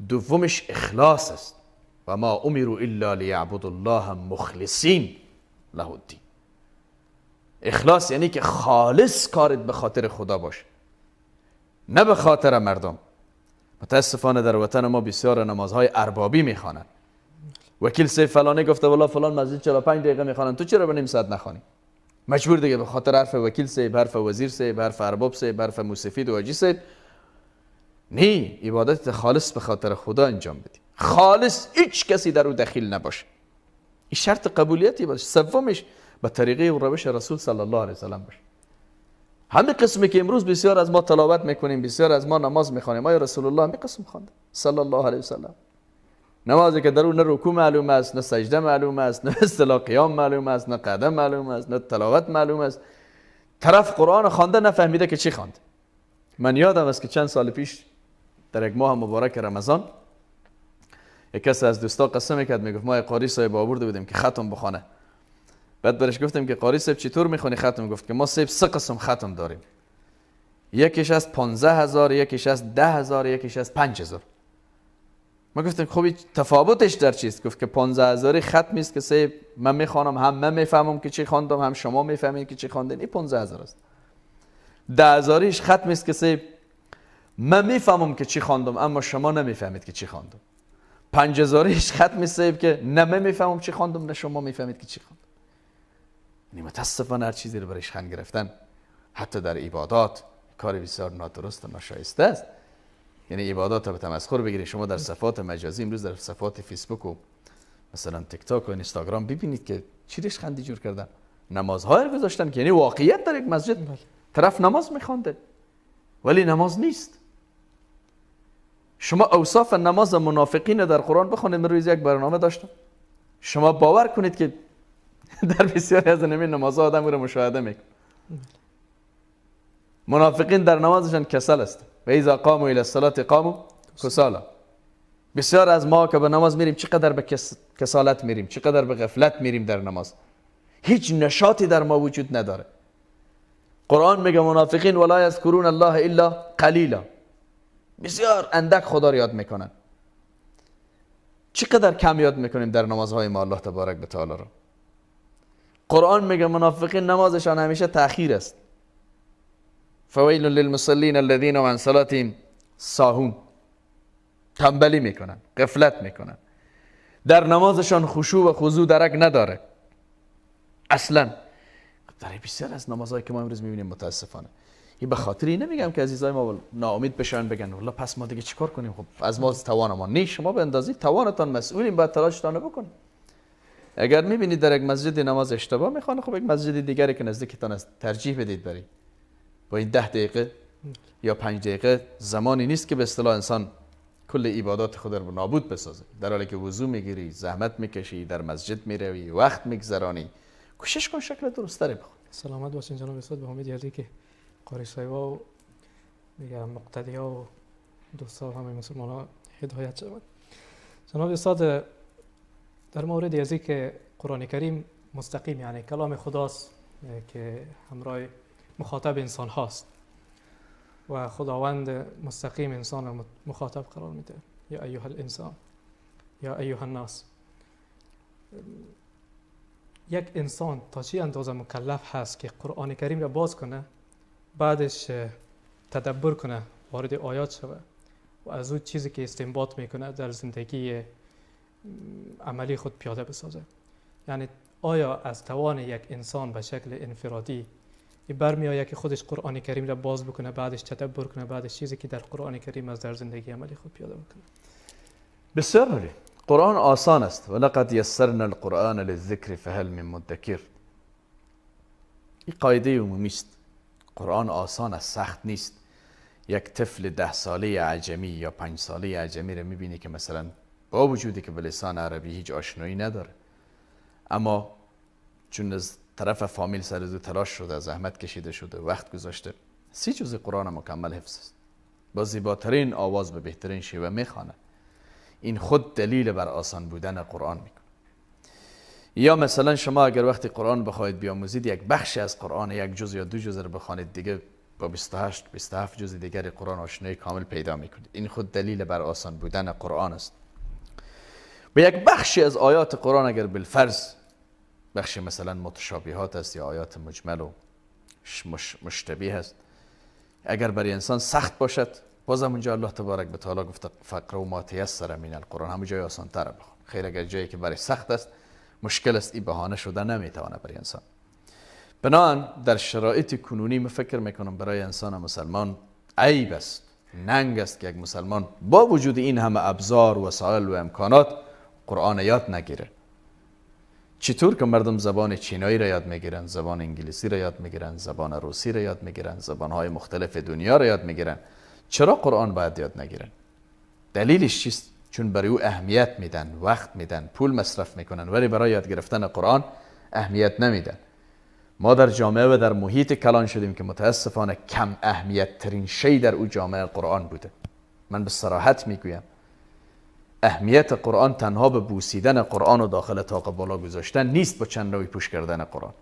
دومش اخلاص است. و ما امروا الا لیعبدوا الله مخلصین له الدین. اخلاص یعنی که خالص کارت به خاطر خدا باشه، نه به خاطر مردم. متاسفانه در وطن ما بسیار نمازهای اربابی میخوانند. وکیل سیف فلانی گفته والله فلان مسجد 45 دقیقه میخوانند، تو چرا به نیم ساعت نخوانی؟ مجبور دیگه به خاطر حرف وکیل صاحب، حرف وزیر صاحب، حرف ارباب صاحب، حرف موسفید و حاجی صاحب. نه، عبادت خالص به خاطر خدا انجام بدی، خالص، هیچ کسی در او دخیل نباشه. این شرط قبولیتی باشه. سومش به طریقه و روش رسول صلی الله علیه وسلم باشه. همین قسمی که امروز بسیار از ما تلاوت میکنیم، بسیار از ما نماز میخوانیم، آیا رسول الله همین قسم خوانده صلی الله علیه وسلم؟ نمازی که در او نه رکوع معلوم است، نه سجده معلوم است، نه اصطلاح قیام معلوم است، نه قدم معلوم است، نه تلاوت معلوم است. طرف قرآن خوانده نفهمیده که چی خواند. من یادم است که چند سال پیش در یک ماه مبارک رمضان یک کس از دوستا قسم میکرد، میگفت ما قاری صاحب آورده بودیم که ختم بخونه. بعد برش گفتیم که قاری صاحب چطور میخونی ختم؟ گفت که ما صاحب 3 قسم ختم داریم، یکیش از 15000، یکیش از 10000، یکیش از 5000. ما گفتیم خب تفاوتش در چیست؟ گفت که 15000 ختمی است که صاحب من میخوانم، هم من میفهمم که چی خواندم، هم شما میفهمید که چی خواندین، این 15000 است. 10000 ختمی است که صاحب من میفهمم که چی خواندم اما شما نمیفهمید که چی خواندم. 5000 ختمی است که نه من میفهمم چی خواندم، نه شما میفهمید که چی خواندم. یعنی متاسفانه هر چیزی رو برایش خند گرفتن حتی در عبادات کار بسیار نادرست و ناشایسته است. یعنی عبادات رو به تمسخر بگیرید. شما در صفحات مجازی امروز، در صفحات فیسبوک و مثلا تیک تاک و اینستاگرام ببینید که چی ریش خندی جور کردن، نمازهای رو گذاشتن که یعنی واقعیت در یک مسجد طرف نماز میخوانده ولی نماز نیست. شما اوصاف نماز منافقین در قرآن بخونید. من روز یک برنامه داشتم، شما باور کنید که در بسیاری از این نمازها آدم رو مشاهده میکنه. منافقین در نمازشان کسل است. و اذا قاموا الى الصلاه قاموا کسالا. بسیار از ما که به نماز میریم چقدر به کسالت میریم، چقدر به غفلت میریم در نماز. هیچ نشاطی در ما وجود نداره. قرآن میگه منافقین ولا یذکرون الله الا قلیلا، بسیار اندک خدا رو یاد میکنن. چقدر کم یاد میکنیم در نمازهای ما الله تبارک و تعالی رو. قرآن میگه منافقین نمازشان همیشه تأخیر است. فویل للمصلین الذین عن صلاتهم ساهون. تنبلی میکنن، غفلت میکنن، در نمازشان خشوع و خضوع درک نداره اصلا. در بسیار از نمازهایی که ما امروز میبینیم متاسفانه، این به خاطر این نمیگم که عزیزای ما ناامید بشن بگن والله پس ما دیگه چیکار کنیم، خب از ما توان ما نیست. شما به اندازه توانتان مسئولین، باید تلاشتان بکنید. اگر میبینید در یک مسجد نماز اشتباه میخوانه، خب یک مسجد دیگری که نزدیکتان است ترجیح بدید برید. با این 10 دقیقه یا 5 دقیقه زمانی نیست که به اصطلاح انسان کل عبادات خود رو نابود بسازه، در حالی که وضو میگیری، زحمت میکشی، در مسجد میروی، وقت میگذرانی، کوشش کن شکل درست‌تری بخون. سلامت باشین جناب استاد. به امید یزی که قاری صاحبا و دیگه مقتدیا و دوستا و همه مسلمان ها هدایت شود. جناب استاد، در مورد یزی که قرآن کریم مستقیم یعنی کلام خداست که همراه مخاطب انسان هاست و خداوند مستقیم انسان را مخاطب قرار میده، یا ایها الانسان یا ایها الناس. یک انسان تا چه اندازه مکلف هست که قرآن کریم را باز کنه، بعدش تدبر کنه، وارد آیات شود و از او چیزی که استنباط میکنه در زندگی عملی خود پیاده بسازه؟ یعنی آیا از توان یک انسان به شکل انفرادی برمی آید که خودش قرآن کریم را باز بکنه، بعدش تدبر کنه، بعدش چیزی که در قرآن کریم از در زندگی عملی خود پیاده بکنه؟ بسیار عالی. قرآن آسان است. ولقد یسرنا القرآن للذکر فهل من مدکر. این قاعده عمومی است. قرآن آسان است، سخت نیست. یک طفل 10 ساله عجمی یا 5 ساله عجمی رو میبینی که مثلا با وجودی که به لسان عربی هیچ آشنایی نداره، اما چون از طرف فامیل سر از او تلاش شده، زحمت کشیده شده، وقت گذاشته، 30 جزء قرآن مکمل حفظ است، با زیباترین آواز به بهترین شیوه میخوانه. این خود دلیل بر آسان بودن قرآن میکنه. یا مثلا شما اگر وقتی قرآن بخواید بیاموزید، یک بخش از قرآن، یک جزء یا 2 جزء رو بخوانید، دیگه با 28 27 جزء دیگر قرآن آشنایی کامل پیدا میکنید. این خود دلیل بر آسان بودن قرآن است. به یک بخشی از آیات قرآن اگر بالفرض بخش مثلا متشابهات است یا آیات مجمل و مشتبه است، اگر برای انسان سخت باشد، بازم اونجا الله تبارک و تعالی گفته فقروا ما تیسر من القرآن، همون جای آسان تر بخوان. خیر اگر جایی که برای سخت است، مشکل است، این بهانه شده نمیتونه برای انسان. بنابراین در شرایط کنونی من فکر میکنم برای انسان مسلمان عیب است، ننگ است که یک مسلمان با وجود این همه ابزار، وسایل و امکانات قرآن یاد نگیره. چطور که مردم زبان چینایی را یاد میگیرن، زبان انگلیسی را یاد میگیرن، زبان روسی را یاد میگیرن، زبانهای مختلف دنیا را یاد میگیرن، چرا قرآن باید یاد نگیرن؟ دلیلش چیست؟ چون برای او اهمیت میدن، وقت میدن، پول مصرف میکنن، ولی برای یاد گرفتن قرآن اهمیت نمیدن. ما در جامعه و در محیط کلان شدیم که متاسفانه کم اهمیت ترین شی در او جامعه قرآن بوده. من به صراحت میگویم اهمیت قرآن تنها به بوسیدن قرآن و داخل طاق بالا گذاشتن نیست، با چند روی پوش کردن قرآن.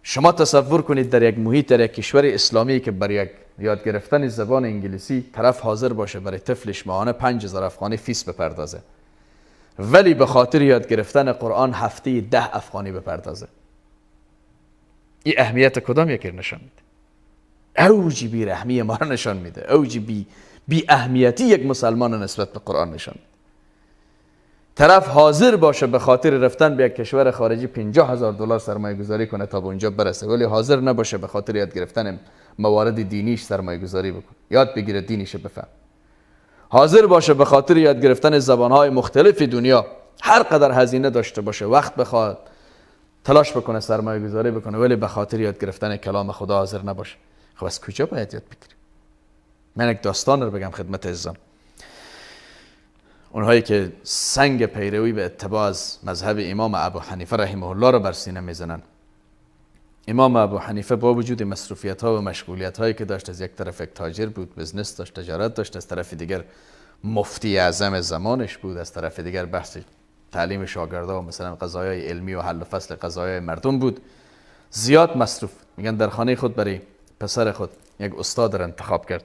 شما تصور کنید در یک محیط، در یک کشور اسلامی که برای یک یاد گرفتن زبان انگلیسی طرف حاضر باشه برای طفلش ماهانه 5000 افغانی فیس بپردازه، ولی به خاطر یاد گرفتن قرآن هفته 10 افغانی بپردازه. این اهمیت کدام یکی نشان میده؟ اوج بی رحمی ما را نشان میده، اوج بی اهمیتی یک مسلمان نسبت به قرآن نشان میده. طرف حاضر باشه به خاطر رفتن به یک کشور خارجی 50000 دلار سرمایه گذاری کنه تا به اونجا برسه، ولی حاضر نباشه به خاطر یاد گرفتن موارد دینیش سرمایه گذاری بکنه، یاد بگیره دینیش بفهم. حاضر باشه به خاطر یاد گرفتن زبانهای مختلف دنیا هر قدر هزینه داشته باشه، وقت بخواد، تلاش بکنه، سرمایه گذاری بکنه، ولی به خاطر یاد گرفتن کلام خدا حاضر نباشه. خب از کجا باید یاد بگیریم؟ من یک داستان رو بگم خدمت عزیزان. اونهایی که سنگ پیروی به اتباع از مذهب امام ابو حنیفه رحمه الله را بر سینه میزنن. امام ابو حنیفه با وجود مصروفیت ها و مشغولیت هایی که داشت، از یک طرف یک تاجر بود، business داشت، تجارت داشت، از طرف دیگر مفتی اعظم زمانش بود، از طرف دیگر بحث تعلیم شاگردا و مثلا قضایای علمی و حل و فصل قضایای مردم بود، زیاد مصروف. میگن در خانه خود برای پسر خود یک استاد را انتخاب کرد.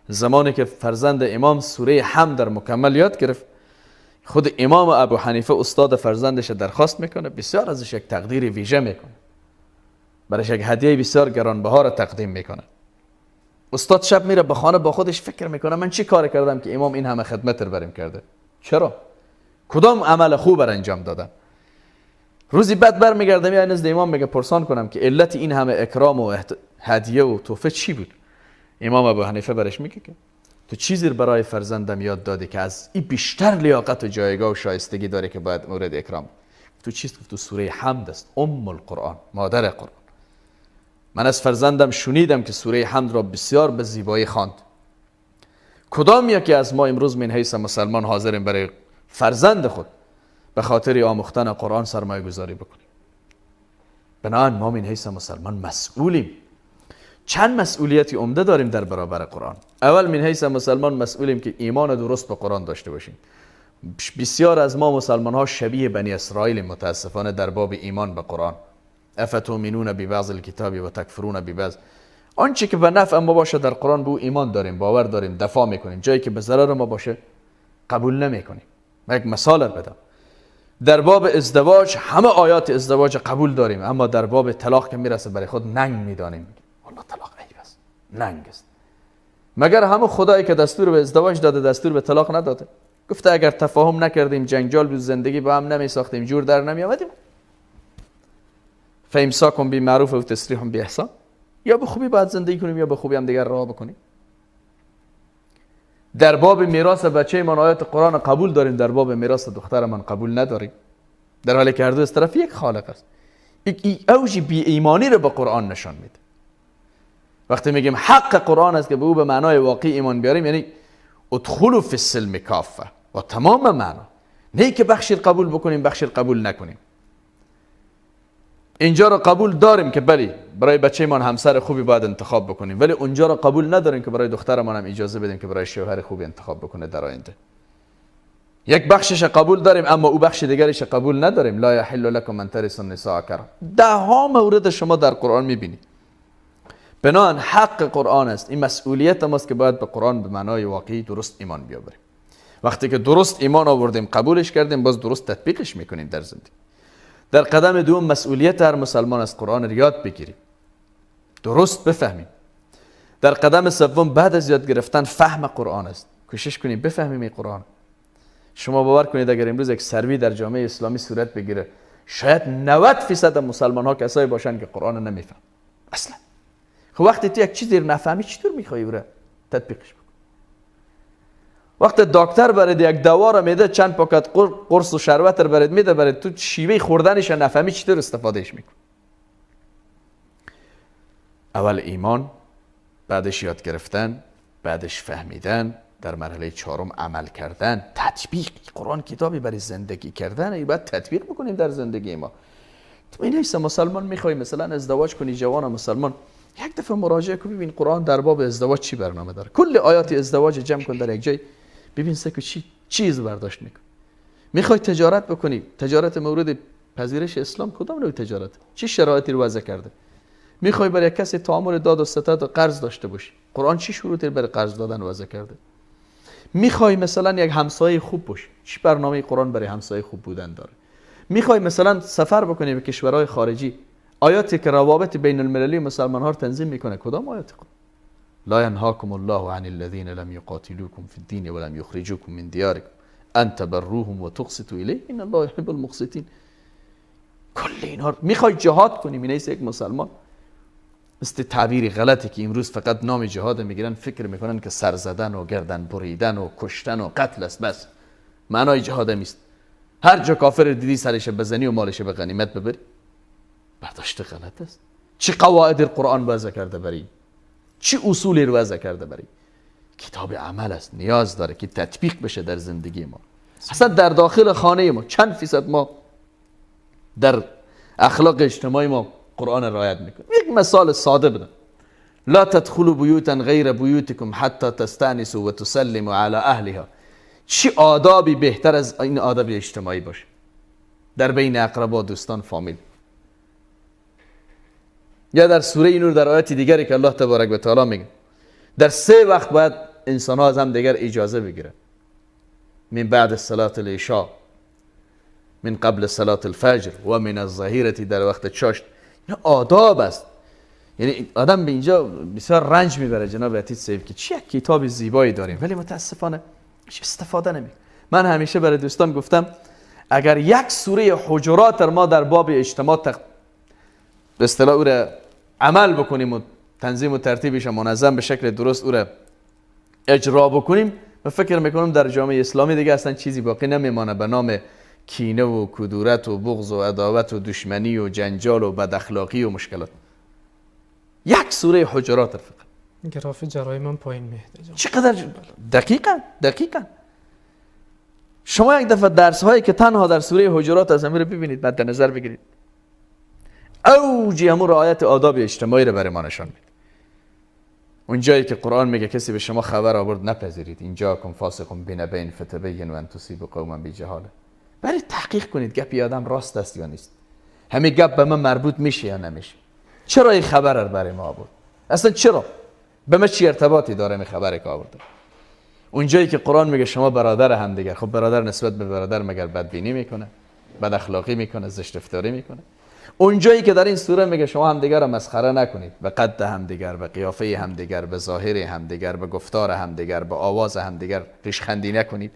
زمانی که فرزند امام سوره حمد در مکمل یاد گرفت، خود امام ابو حنیفه استاد فرزندش درخواست میکنه، بسیار ازش یک تقدیر ویژه میکنه، برایش یک هدیه بسیار گرانبها را تقدیم میکنه. استاد شب میره به خانه با خودش فکر میکنه من چی کار کردم که امام این همه خدمت رو بریم کرده؟ چرا؟ کدام عمل خوب رو انجام دادم؟ روزی بعد برمیگرده میاد نزد امام میگه پرسان کنم که علت این همه اکرام و هدیه و تحفه چی بود؟ امام ابو حنیفه برش میگه که تو چیزی برای فرزندم یاد دادی که از این بیشتر لیاقت و جایگاه و شایستگی داره که باید مورد اکرام. تو چیست؟ تو سوره حمد است، ام القرآن، مادر قرآن. من از فرزندم شنیدم که سوره حمد را بسیار به زیبایی خواند. کدام یکی از ما امروز من حیث مسلمان حاضریم برای فرزند خود به خاطر آموختن قرآن سرمایه گذاری بکنیم؟ بنابراین ما من حیث مسلمان مسئولیم. چند مسئولیتی عمده داریم در برابر قرآن. اول من حیث مسلمان مسئولیم که ایمان درست به قرآن داشته باشیم. بسیار از ما مسلمان ها شبیه بنی اسرائیل متاسفانه در باب ایمان به قرآن. افتؤمنون ببعض الکتاب و تکفرون ببعض. آنچه که به نفع ما باشه در قرآن به او ایمان داریم، باور داریم، دفاع میکنیم. جایی که به ضرر ما باشه قبول نمیکنیم. من یک مثال بدم. در باب ازدواج همه آیات ازدواج قبول داریم، اما در باب طلاق که میرسه برای خود ننگ میدانیم. والله طلاق عیب است، ننگ است. مگر همه خدایی که دستور به ازدواج داده دستور به طلاق نداده؟ گفته اگر تفاهم نکردیم، جنجال بود، زندگی با هم نمی ساختیم، جور در نمی آمدیم، فامساکم بمعروف و تسریح باحسان، یا به خوبی باید زندگی کنیم یا به خوبی هم دیگر رها بکنیم. در باب میراث بچه من آیات قرآن قبول داریم، در باب میراث دختر من قبول نداریم، در حالی که هر دو از طرف یک خالق است. اوج بی ایمانی رو به قرآن نشان میده. وقتی میگیم حق قرآن است که به او به معنای واقعی ایمان بیاریم، یعنی ادخلوا فی السلم کافه و تمام معنا، نه که بخشی قبول بکنیم بخشی قبول نکنیم. اینجا رو قبول داریم که بلی برای بچه من همسر خوبی باید انتخاب بکنیم، ولی اونجا رو قبول نداریم که برای دخترمان هم اجازه بدیم که برای شوهر خوبی انتخاب بکنه در آینده. یک بخشش قبول داریم اما او بخش دیگرش قبول نداریم. لا یحل لکم ان ترثوا النساء کرها. ده ها مورد شما در قرآن میبینید. بنابراین حق قرآن است، این مسئولیت ماست که باید به قرآن به معنای واقعی درست ایمان بیاوریم. وقتی که درست ایمان آوردیم، قبولش کردیم، باز درست تطبیقش میکنیم در زندگی. در قدم دوم مسئولیت هر مسلمان از قرآن رو یاد بگیریم، درست بفهمیم. در قدم سوم بعد از یاد گرفتن فهم قرآن است، کوشش کنیم بفهمیم این قرآن. شما باور کنید اگر امروز یک سروی در جامعه اسلامی صورت بگیره، شاید 90% مسلمان ها کسایی باشن که قرآن رو نمیفهم اصلا. خب وقتی تو یک چیزی رو نفهمی چطور میخوای او را تطبیقش بکنی؟ وقتی دکتر برات یک دوا رو میده، چند پاکت قرص و شربت رو برات میده، برات تو شیوه خوردنش رو نفهمی چطور استفادهش میکنی؟ اول ایمان، بعدش یاد گرفتن، بعدش فهمیدن، در مرحله چهارم عمل کردن، تطبیق. قرآن کتابی برای زندگی کردن، ای باید تطبیق بکنیم در زندگی ما. تو این حیث مسلمان میخوای مثلا ازدواج کنی، جوان مسلمان، یک دفعه مراجعه کن ببین قرآن در باب ازدواج چی برنامه داره. کل آیات ازدواج جمع کن در یک جای، ببین سکو چی چیز برداشت میکن. میخوای تجارت بکنی، تجارت مورد پذیرش اسلام کدام نوع تجارت، چی شرایطی رو وضع کرده؟ میخوای برای کسی تعامل داد و ستد و قرض داشته باشی، قرآن چی شروطی برای قرض دادن وضع کرده؟ میخوای مثلا یک همسایه خوب باشی، چی برنامه قرآن برای همسایه خوب بودن داره؟ میخوای مثلا سفر بکنی به کشورهای خارجی، آیاتی که روابط بین المللی مسلمان ها رو تنظیم میکنه کدام آیات قرآن؟ لا ينهاكم الله عن الذين لم يقاتلوكم في الدين ولم يخرجوكم من دياركم ان تبروهم وتقسطوا الیه ان الله يحب المقسطین. کل اینها میخوای جهاد کنی، می یک مسلمان، مثل تعبیر غلطی که امروز فقط نام جهاد میگیرن، فکر میکنن که سر زدن و گردن بریدن و کشتن و قتل است، بس معنای جهاد نیست. هر جا کافر دیدی سرش بزنی و مالش به غنیمت ببری، برداشت غلط است. چه قواعد قرآن وضع کرده بری، چه اصولی رو وضع کرده بری؟ کتاب عمل است، نیاز داره که تطبیق بشه در زندگی ما. اصلا در داخل خانه ما چند فیصد ما در اخلاق اجتماعی ما قرآن رعایت میکنیم؟ یک مثال ساده بدم. لا تدخلوا بیوتا غیر بیوتکم حتی تستانسوا و تسلموا علی اهلها. چی آدابی بهتر از این آداب اجتماعی باشه در بین اقربا، دوستان، فامیل؟ یا در سوره نور در آیات دیگری که الله تبارک و تعالی میگه در سه وقت باید انسان ها از هم دیگر اجازه بگیرن: من بعد صلاه العشاء، من قبل صلاه الفجر و من الظهیره، در وقت چاشت. این آداب است. یعنی آدم به اینجا بسیار رنج میبره جناب عتید صاحب که چه کتاب زیبایی داریم ولی متاسفانه استفاده نمیکنه. من همیشه برای دوستان گفتم اگر یک سوره حجرات ما در باب اجتماع به اصطلاح او را عمل بکنیم و تنظیم و ترتیبش منظم به شکل درست او را اجرا بکنیم، من فکر میکنم در جامعه اسلامی دیگه اصلا چیزی باقی نمیمانه به نام کینه و کدورت و بغض و عداوت و دشمنی و جنجال و بد اخلاقی و مشکلات. یک سوره حجرات فقط گراف جرایم هم پایین میاد. چقدر دقیقاً شما یک دفعه درس هایی که تنها در سوره حجرات از امیر ببینید، مد نظر بگیرید، اوج همون رعایت آداب اجتماعی رو برای ما نشان میده. اون جایی که قرآن میگه کسی به شما خبر آورد نپذیرید، اینجا کن فاسق بنبین فتبین و ان تصیبوا قوما بجهاله. برای تحقیق کنید گپ آدم راست است یا نیست، همه گپ به من مربوط میشه یا نمیشه، چرا این خبر رو برای ما آورد، اصلا چرا به من چی ارتباطی داره این خبری که آورده. اون جایی که قرآن میگه شما برادر هم دیگر، خب برادر نسبت به برادر مگر بدبینی میکنه، بد اخلاقی میکنه، زشت رفتاری میکنه؟ اون جایی که در این سوره میگه شما همدیگر را مسخره نکنید، به قد همدیگر، به قیافه همدیگر، به ظاهر همدیگر، به گفتار همدیگر، به آواز همدیگر ریشخندی نکنید.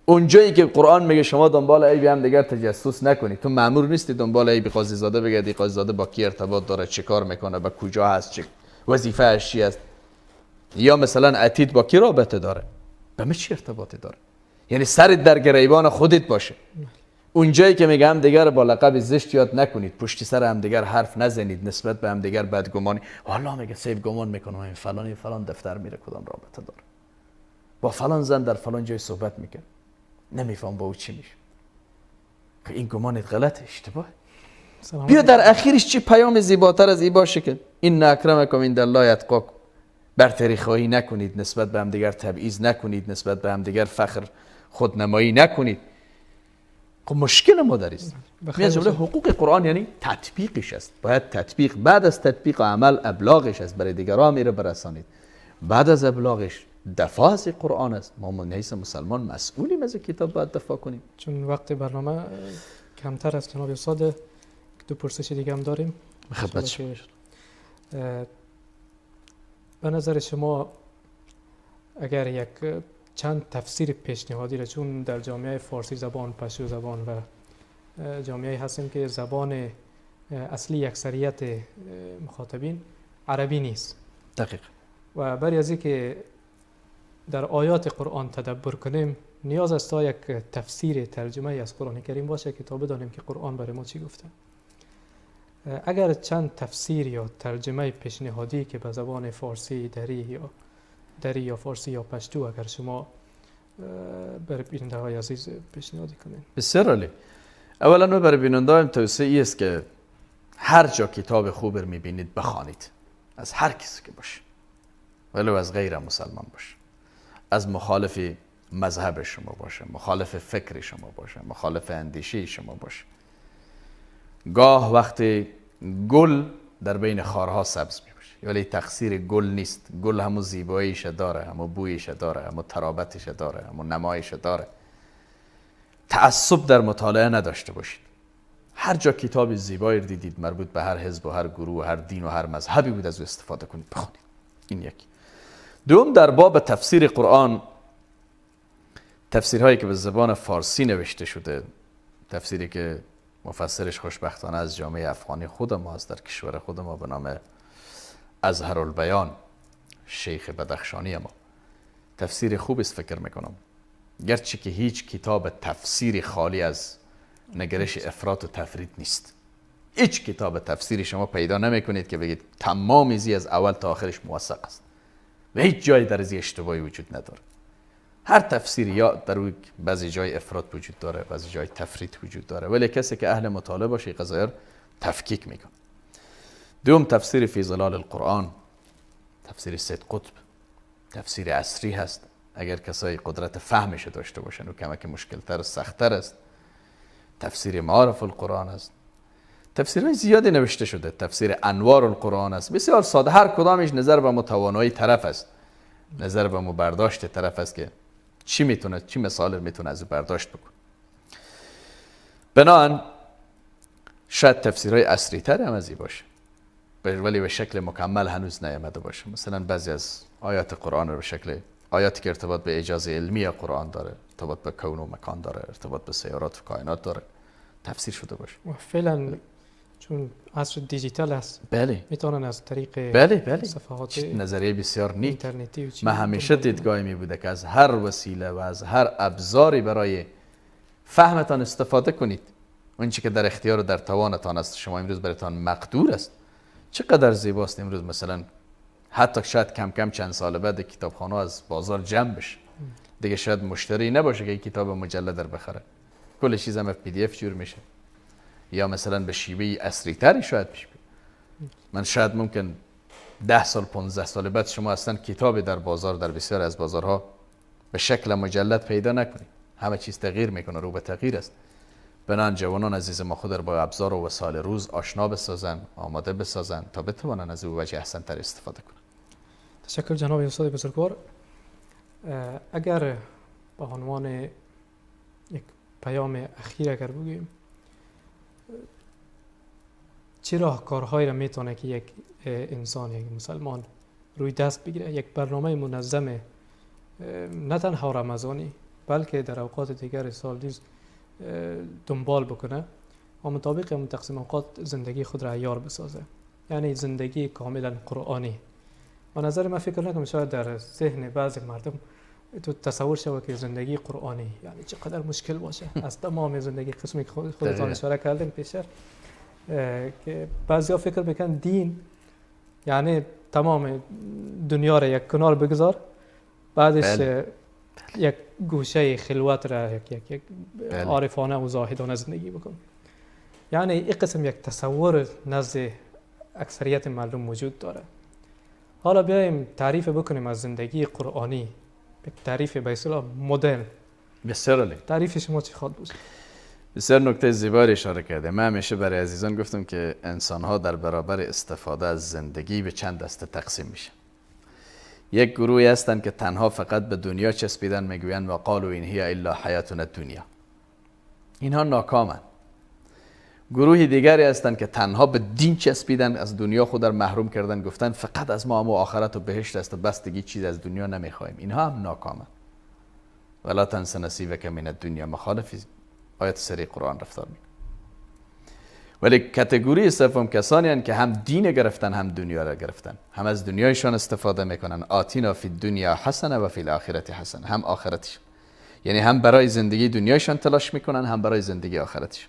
اون جایی که قرآن میگه شما دنبال عیب همدیگر تجسس نکنید، تو مأمور نیستی دنبال عیب قاضی زاده بگردی، قاضی زاده با کی ارتباط داره، چه کار میکنه، به کجا هست، چه وظیفه‌اش چی است، یا مثلا عتید با کی رابطه داره، به من چه ارتباطی داره؟ یعنی سرت در گریبان خودت باشه. اون جایی که میگه همدیگر با لقب زشت یاد نکنید، پشت سر همدیگر حرف نزنید، نسبت به همدیگر بدگمانی. والا میگه سیف گمان میکنه این فلان فلان دفتر میره کدام رابطه داره، با فلان زن در فلان جای صحبت میکنه، نمیفهم با او چی میشه. این گمانت غلطه، اشتباهه. بیا در اخیرش چی پیام زیباتر از این باشه که این اکرمکم عند الله اتقاکم. برتری خواهی نکنید، نسبت به همدیگر تبعیض نکنید، نسبت به همدیگر فخر خودنمایی نکنید. خب مشکل ما در است. از جمله حقوق قرآن یعنی تطبیقش است، باید تطبیق، بعد از تطبیق عمل ابلاغش است، برای دیگران میره برسانید. بعد از ابلاغش دفاع از قرآن است. ما من حیث مسلمان مسئولیم از کتاب، باید دفاع کنیم. چون وقت برنامه کمتر است جناب استاد، دو پرسش دیگه هم داریم. خدمت. به نظر شما اگر یک چند تفسیر پیشنهادی را، چون در جامعه فارسی زبان، پشتو زبان و جامعه هستیم که زبان اصلی اکثریت مخاطبین عربی نیست. دقیق. و برای از اینکه در آیات قرآن تدبر کنیم نیاز است تا یک تفسیر ترجمه از قرآن کریم باشه که تا بدانیم که قرآن برای ما چی گفته. اگر چند تفسیر یا ترجمه پیشنهادی که به زبان فارسی، دری یا فارسی یا پشتو اگر شما برای بیننده های عزیز پیشنهادی کنید. بسیار عالی. اولا برای بیننده هایم توصیه ای است که هر جا کتاب خوب رو میبینید بخوانید، از هر کسی که باشه، ولو از غیر مسلمان باشه، از مخالف مذهب شما باشه، مخالف فکر شما باشه، مخالف اندیشه شما باشه. گاه وقتی گل در بین خارها سبز می باشه، ولی تقصیر گل نیست. گل همو زیباییش داره، همو بویش داره، همو ترابتش داره، همو نمایش داره. تعصب در مطالعه نداشته باشید. هر جا کتاب زیبایی رو دیدید مربوط به هر حزب و هر گروه و هر دین و هر مذهبی بود از او استفاده کنید، بخونید. این یک. دوم، در باب تفسیر قرآن، تفسیرهایی که به زبان فارسی نوشته شده، تفسیری که مفسرش خوشبختانه از جامعه افغانی خود ما است، در کشور خود ما، به نام ازهرالبیان شیخ بدخشانی ما، تفسیر خوب است فکر میکنم، گرچه که هیچ کتاب تفسیری خالی از نگرش افراط و تفرید نیست. هیچ کتاب تفسیری شما پیدا نمیکنید که بگید تمام ازی از اول تا آخرش موثق است و هیچ جای در ازی اشتباهی وجود نداره. هر تفسیری یا در او بعضی جای افراط وجود داره، بعضی جای تفرید وجود داره، ولی کسی که اهل مطالعه باشه قضایا رو تفکیک میکنه. دوم، تفسیر فی ظلال القرآن، تفسیر سید قطب، تفسیر عصری هست. اگر کسایی قدرت فهمش داشته باشن و کمک مشکلتر و سختتر است. تفسیر معارف القرآن است. تفسیرهای زیادی نوشته شده. تفسیر انوار القرآن است. بسیار ساده، هر کدامش نظر به متوانایی طرف است، نظر به مبرداشت طرف است که چی میتونه، چی مثال میتونه از او برداشت بکنه. بنابراین شاید تفسیرهای عصری تر هم از این باشه. ولی به شکل مکمل هنوز نیامده باشه. مثلا بعضی از آیات قرآن رو به شکل آیاتی که ارتباط به اعجاز علمی قرآن داره، ارتباط به کون و مکان داره، ارتباط به سیارات و کائنات داره، تفسیر شده باشه. و فعلا چون عصر دیجیتال است، بله، میتونن از طریق بله بله صفحات نظریه بسیار نیک اینترنتی. من همیشه دیدگاهی می بوده که از هر وسیله و از هر ابزاری برای فهمتان استفاده کنید. اون چی که در اختیار و در توانتان است، شما امروز برایتان مقدور است. چقدر زیباست امروز مثلا حتی شاید کم کم چند سال بعد کتابخانه از بازار جمع بشه، دیگه شاید مشتری نباشه که کتاب مجلد در بخره، کل چیز هم PDF جور میشه، یا مثلا به شیوه عصری تری شاید پیش بیاد. من شاید ممکن 10 سال 15 سال بعد شما اصلا کتاب در بازار، در بسیار از بازارها به شکل مجلد پیدا نکنید. همه چیز تغییر میکنه، رو به تغییر است. بنان جوانان عزیز ما خود را با ابزار و وسایل روز آشنا بسازن، آماده بسازن تا بتوانن از او وجه احسن تر استفاده کنن. تشکر جناب استاد بزرگوار. اگر به عنوان یک پیام اخیر اگر بگوییم، چه راهکارهایی را میتونه که یک انسان، یک مسلمان روی دست بگیره، یک برنامه منظم نه تنها رمضانی بلکه در اوقات دیگر سال نیز دنبال بکنه و مطابق اون تقسیم اوقات زندگی خود را عیار بسازه، یعنی زندگی کاملا قرآنی. و نظر من فکر نکنم شاید در ذهن بعضی مردم تو تصور شود که زندگی قرآنی یعنی چقدر مشکل باشه. از تمام زندگی قسمی که خودتان اشاره کردین پیشتر، که بعضیا فکر میکنن دین یعنی تمام دنیا را یک کنار بگذار، بعدش بله. یک گوشه خلوت را یک عارفانه و زاهدانه زندگی بکن. یعنی این قسم یک تصور نزد اکثریت مردم موجود داره. حالا بیایم تعریف بکنیم از زندگی قرآنی، یک تعریف به اصطلاح مدرن. بسیار عالی. تعریف شما چی خواهد بود؟ بسیار نکته زیبایی اشاره کرده. من همیشه برای عزیزان گفتم که انسان‌ها در برابر استفاده از زندگی به چند دسته تقسیم میشن. یک گروهی هستند که تنها فقط به دنیا چسبیدن، میگویند و قالوا این هی الا حیاتنا الدنیا. اینها ناکامن. گروه دیگری هستند که تنها به دین چسبیدن، از دنیا خود را محروم کردن، گفتن فقط از ما هم و آخرت و بهشت است و بس، دیگه چیز از دنیا نمیخوایم. اینها هم ناکامن. ولا تنس نصیبک من الدنیا، مخالف آیت سری قرآن رفتار میکنه. ولی کاتگوری سوم کسانی هستند که هم دین گرفتن هم دنیا را گرفتن، هم از دنیایشان استفاده میکنن. آتینا فی الدنیا حسنه و فی الاخرة حسنه، هم آخرتشون، یعنی هم برای زندگی دنیایشان تلاش میکنن هم برای زندگی آخرتشون.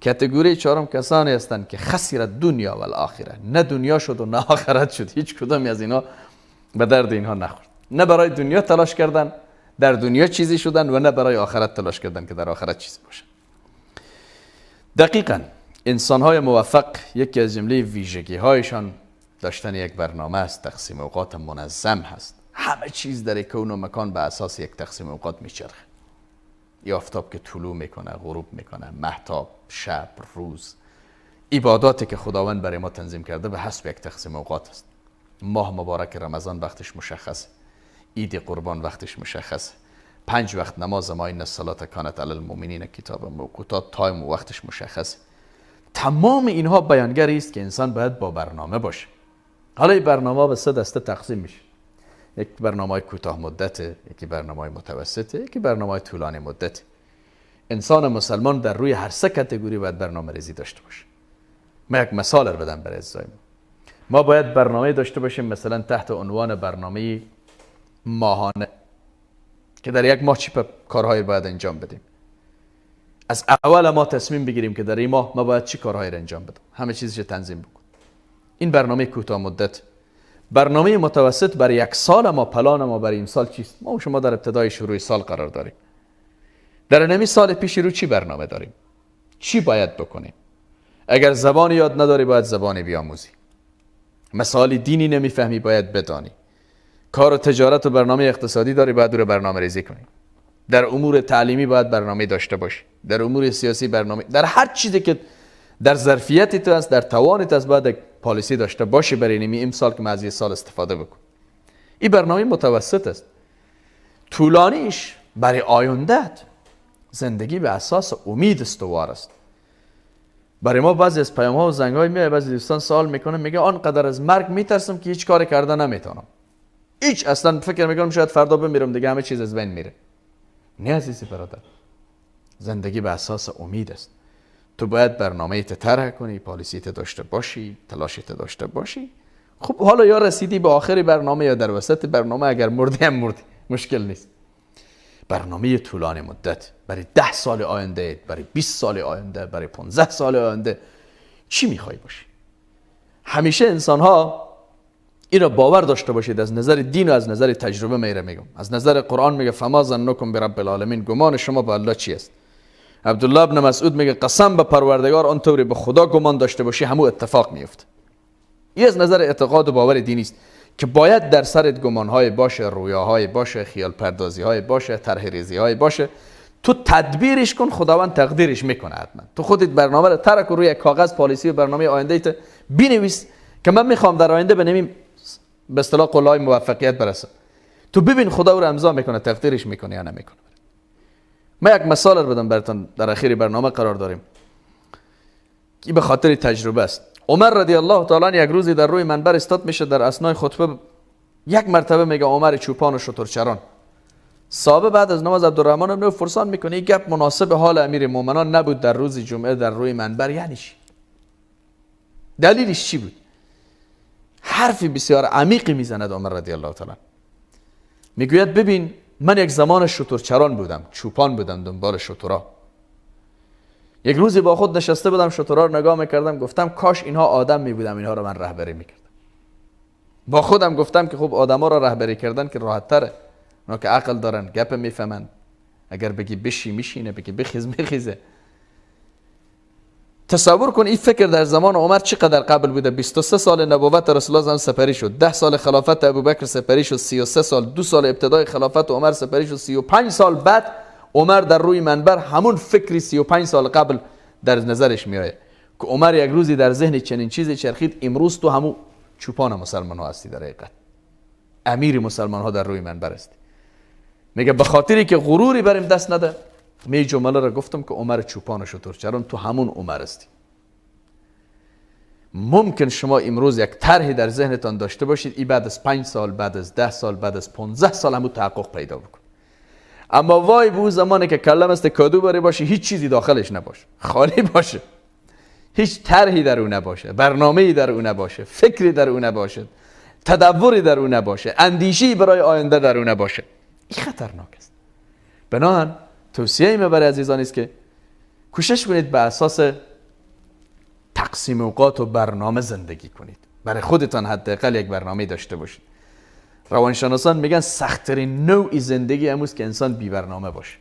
کاتگوری چهارم کسانی هستند که خسر دنیا و الاخره، نه دنیا شد و نه آخرت شد، هیچ کدامی از اینا به درد اینها نخورد. نه برای دنیا تلاش کردن در دنیا چیزی شدن و نه برای آخرت تلاش کردن که در آخرت چیزی باشن. دقیقاً انسان‌های موفق یکی از جمله ویژگی‌هایشان داشتن یک برنامه است، تقسیم اوقات منظم هست. همه چیز در کون و مکان به اساس یک تقسیم اوقات میچرخه. یا آفتاب که طلوع میکنه، غروب میکنه، مهتاب، شب، روز، عباداتی که خداوند برای ما تنظیم کرده به حسب یک تقسیم اوقات است. ماه مبارک رمضان وقتش مشخصه، عید قربان وقتش مشخصه، 5 وقت نماز ما ان الصلاة کانت علی المؤمنین کتابا موقوتا، time و وقتش مشخصه. تمام اینها بیانگری است که انسان باید با برنامه باشه. حالا این برنامه به 3 دسته تقسیم میشه. یک برنامه کوتاه مدت، یکی برنامه متوسطه، یکی برنامه طولانی مدت. انسان مسلمان در روی هر 3 category باید برنامه ریزی داشته باشه. من یک مثال رو بدم برای عزیزای ما. باید برنامه داشته باشیم مثلا تحت عنوان برنامه ماهانه که در یک ماه چی کارهایی باید انجام بدیم. از اول ما تصمیم بگیریم که در این ماه ما باید چی کارهایی را انجام بدم، همه چیزش تنظیم بکن. این برنامه کوتاه مدت. برنامه متوسط برای یک سال ما، پلان ما برای این سال چیست؟ ما و شما در ابتدای شروع سال قرار داریم. در نمی سال پیش رو چی برنامه داریم؟ چی باید بکنیم؟ اگر زبان یاد نداری باید زبان بیاموزی. مسائل دینی نمیفهمی باید بدانی. کار و تجارت و برنامه اقتصادی داری باید رو برنامه ریزی کنی. در امور تعلیمی باید برنامه داشته باشی. در امور سیاسی برنامه، در هر چیزی که در ظرفیت تو است، در توان تو است، باید یک پالیسی داشته باشی برای نمی امسال که ما از یه سال استفاده بکن. این برنامه متوسط است. طولانیش برای آینده‌ات. زندگی به اساس امید استوار است. برای ما بعضی از پیام ها و زنگ های میاد، بعضی دوستان سوال میکنه، میگه آنقدر از مرگ میترسم که هیچ کاری کرده نمیتونم، هیچ، اصلا فکر میکنم شاید فردا بمیرم دیگه، همه چیز از بین میره. نه عزیزی برادر، زندگی به اساس امید است. تو باید برنامه ت طرح کنی، پالیسی ت داشته باشی، تلاش ت داشته باشی. خب حالا یا رسیدی به آخر برنامه یا در وسط برنامه، اگر مردی هم مردی، مشکل نیست. برنامه طولانی مدت برای 10 سال آینده، برای 20 سال آینده، برای 15 سال آینده چی میخوای باشی؟ همیشه انسان ها این را باور داشته باشید، از نظر دین و از نظر تجربه میره میگم، از نظر قرآن میگه فما ظنکم برب العالمین، گمان شما به الله چی است؟ عبدالله ابن مسعود میگه قسم به پروردگار آن طوری به خدا گمان داشته باشی همو اتفاق میفته. این از نظر اعتقاد و باور دینی است که باید در سرت گمانهای باشه، رویاهای باشه، خیال پردازیهای باشه، طرح ریزیهای باشه. تو تدبیرش کن، خداوند تقدیرش میکنه حتما. تو خودت برنامه رو ترک و روی کاغذ پالیسی و برنامه آینده ایت بنویس که من میخوام در آینده به به اصطلاح قله‌های موفقیت برسم. تو ببین خدا او رو امضا میکنه، تقدیرش میکنه یا نمیکنه. من یک مثال رو بدم براتون، در اخیر برنامه قرار داریم، این به خاطر تجربه است. عمر رضی الله تعالی عنه یک روزی در روی منبر استاد میشه، در اثنای خطبه یک مرتبه میگه عمر چوپان و شترچران. صحابه بعد از نماز عبدالرحمن ابن فرسان میکنه این گپ مناسب حال امیر مومنان نبود در روز جمعه در روی منبر، یعنی چی؟ دلیلش چی بود؟ حرفی بسیار عمیقی میزند عمر رضی الله تعالی. میگوید ببین من یک زمان شترچران بودم، چوپان بودم دنبال شترا. یک روزی با خود نشسته بودم، شترا رو نگاه میکردم، گفتم کاش اینها آدم میبودم، اینها رو من رهبری میکردم. با خودم گفتم که خب آدما رو رهبری کردن که راحت تره، اونا که عقل دارن، گپ میفهمن، اگر بگی بشی میشینه، بگی بخیز میخیزه. تصور کن این فکر در زمان عمر چقدر قبل بوده. 23 سال نبوت رسول الله سپری شد، 10 سال خلافت ابوبکر سپری شد، 33 سال، 2 سال ابتدای خلافت عمر سپری شد، 35 سال بعد عمر در روی منبر همون فکری 35 سال قبل در نظرش میآید که عمر یک روزی در ذهن چنین چیزی چرخید. امروز تو همون چوپان مسلمان ها هستی، در حقیقت امیر مسلمان ها در روی منبر هستی. میگه به خاطری که غروری بریم دست نده، می جمله را گفتم که عمر چوپان و شترچران، تو همون عمر هستی. ممکن شما امروز یک طرحی در ذهنتان داشته باشید، ای بعد از 5 سال، بعد از 10 سال، بعد از 15 سال همون تحقق پیدا بکن. اما وای به اون زمانی که کلم است کادو بره باشه، هیچ چیزی داخلش نباشه، خالی باشه، هیچ طرحی در او نباشه، برنامه‌ای در او نباشه، فکری در او نباشه، تدبری در او نباشه، اندیشه‌ای برای آینده در او نباشه. این خطرناک است. بنابراین توصیه ما برای عزیزان است که کوشش کنید به اساس تقسیم اوقات و برنامه زندگی کنید. برای خودتان حداقل یک برنامه داشته باشید. روانشناسان میگن سخت‌ترین نوع زندگی امروز که انسان بی برنامه باشه،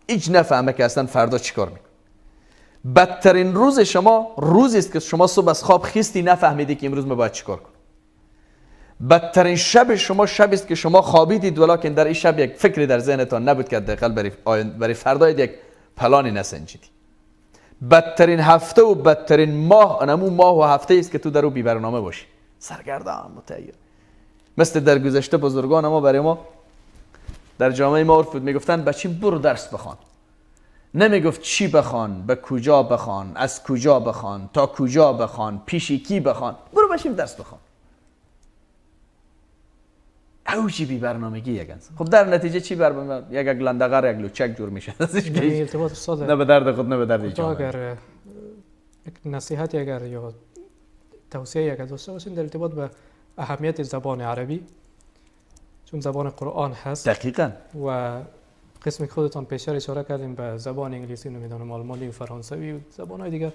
هیچ نفهمه که اصلا فردا چیکار میکنه. بدترین روز شما روزی است که شما صبح از خواب خیستی نفهمیدی که امروز ما باید چیکار کنم. بدترین شب شما شب است که شما خوابیدید ولیکن در این شب یک فکری در ذهنتان نبود که حداقل برای فردا یک پلانی نسنجیدی. بدترین هفته و بدترین ماه انمو ماه و هفته است که تو در او بی برنامه باشی، سرگردان، متحیر. مثل در گذشته بزرگان ما برای ما در جامعه ما عرف بود، میگفتن بچیم برو درس بخوان. نمیگفت چی بخوان، به کجا بخوان، از کجا بخوان، تا کجا بخوان، پیش کی بخوان، برو بچیم درس بخوان. اوجی بی برنامگی یک انسان. خب در نتیجه چی برنامه؟ یک گلندقر، یک لوچک جور میشه. ارتباط استاد نه به درد خود نه به درد جامعه. اگر یک نصیحت اگر یا توصیه اگر داشته باشین در ارتباط به اهمیت زبان عربی، چون زبان قرآن هست. دقیقاً. و قسمی که خودتان پیشتر اشاره کردیم به زبان انگلیسی، نمیدونم آلمانی و فرانسوی و زبان‌های دیگر،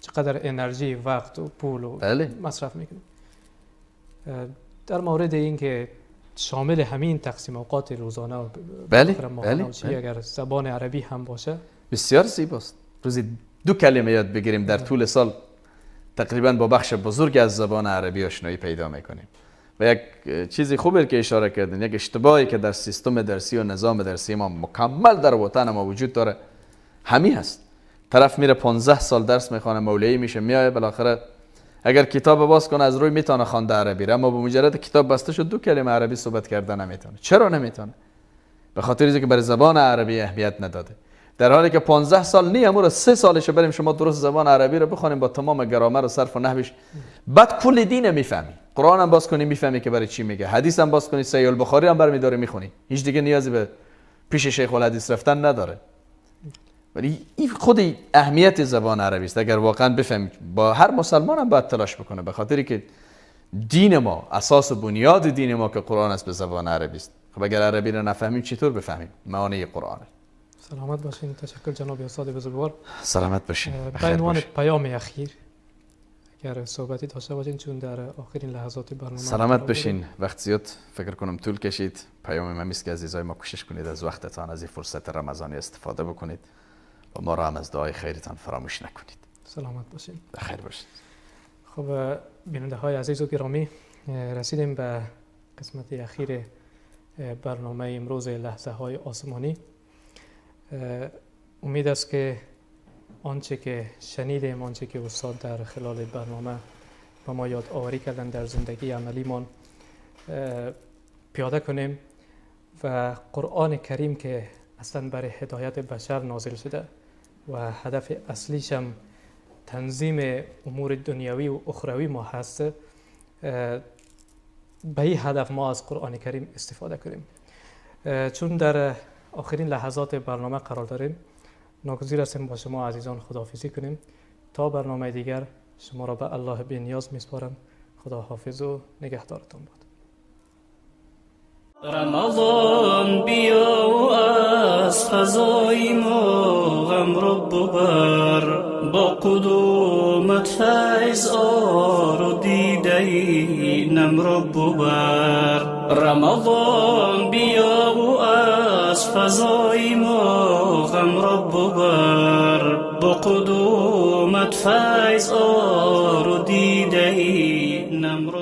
چقدر انرژی، وقت و پول و بله مصرف میکنیم. در مورد اینکه شامل همین تقسیم اوقات روزانه و بله بله بله. اگر زبان عربی هم باشه بسیار زیباست. روزی 2 کلمه یاد بگیریم در طول سال تقریبا با بخش بزرگ از زبان عربی آشنایی پیدا میکنیم. و یک چیزی خوبی که اشاره کردین، یک اشتباهی که در سیستم درسی و نظام درسی ما مکمل در وطن ما وجود داره همین هست. طرف میره 15 سال درس میخوانه، مولوی میشه، میایه بالاخره اگر کتاب باز کنه از روی میتونه خوانده عربی را، اما به مجرد کتاب بسته شد 2 کلمه عربی صحبت کردن نمیتونه. چرا نمیتونه؟ به خاطر اینکه برای زبان عربی اهمیت نداده. در حالی که 15 سال نی، امور 3 سالش بریم شما درست زبان عربی رو بخونیم با تمام گرامر و صرف و نحوش، بعد کل دین میفهمی. قرآن هم باز کنی میفهمی که برای چی میگه، حدیث هم باز کنی، صحیح البخاری هم برمیداری میخونی، هیچ دیگه نیازی به پیش شیخ الحدیث رفتن نداره. ولی این خود اهمیت زبان عربی است. اگر واقعا بفهمی، با هر مسلمان هم باید تلاش بکنه، به خاطری که دین ما، اساس و بنیاد دین ما که قرآن است، به زبان عربی است. خب اگر عربی رو نفهمیم چطور بفهمیم معانی قرآن؟ سلامت باشین. تشکر جناب استاد بزرگوار. سلامت باشین. به عنوان پیام اخیر اگر صحبتی داشته باشین، چون در آخرین لحظات برنامه. سلامت باشین. وقت زیاد فکر کنم طول کشید. پیام من است که عزیزای ما کوشش کنید از وقتتان، از این فرصت رمضانی استفاده بکنید و ما را هم از دعای خیرتان فراموش نکنید. سلامت باشین. بخیر باشید. خب بیننده های عزیز و گرامی، رسیدیم به قسمت اخیر برنامه امروز لحظه های آسمانی. امید است که آنچه که شنیدیم، آنچه که استاد در خلال برنامه به ما یاد آوری کردن، در زندگی عملیمان پیاده کنیم و قرآن کریم که اصلا برای هدایت بشر نازل شده و هدف اصلیش هم تنظیم امور دنیوی و اخروی ما هست، به این هدف ما از قرآن کریم استفاده کنیم. چون در آخرین لحظات برنامه قرار داریم، ناگزیر هستیم با شما عزیزان خداحافظی کنیم. تا برنامه دیگر شما را به الله بی نیاز میسپارم. خدا حافظ و نگهدارتان باد. رمضان بیا و از فضای ما غم رو ببر، با قدومت فیض آر و دیده نم رو ببر. رمضان بیا و از فضای ما غم رو ببر، با قدومت فیض آر و دیده نم رو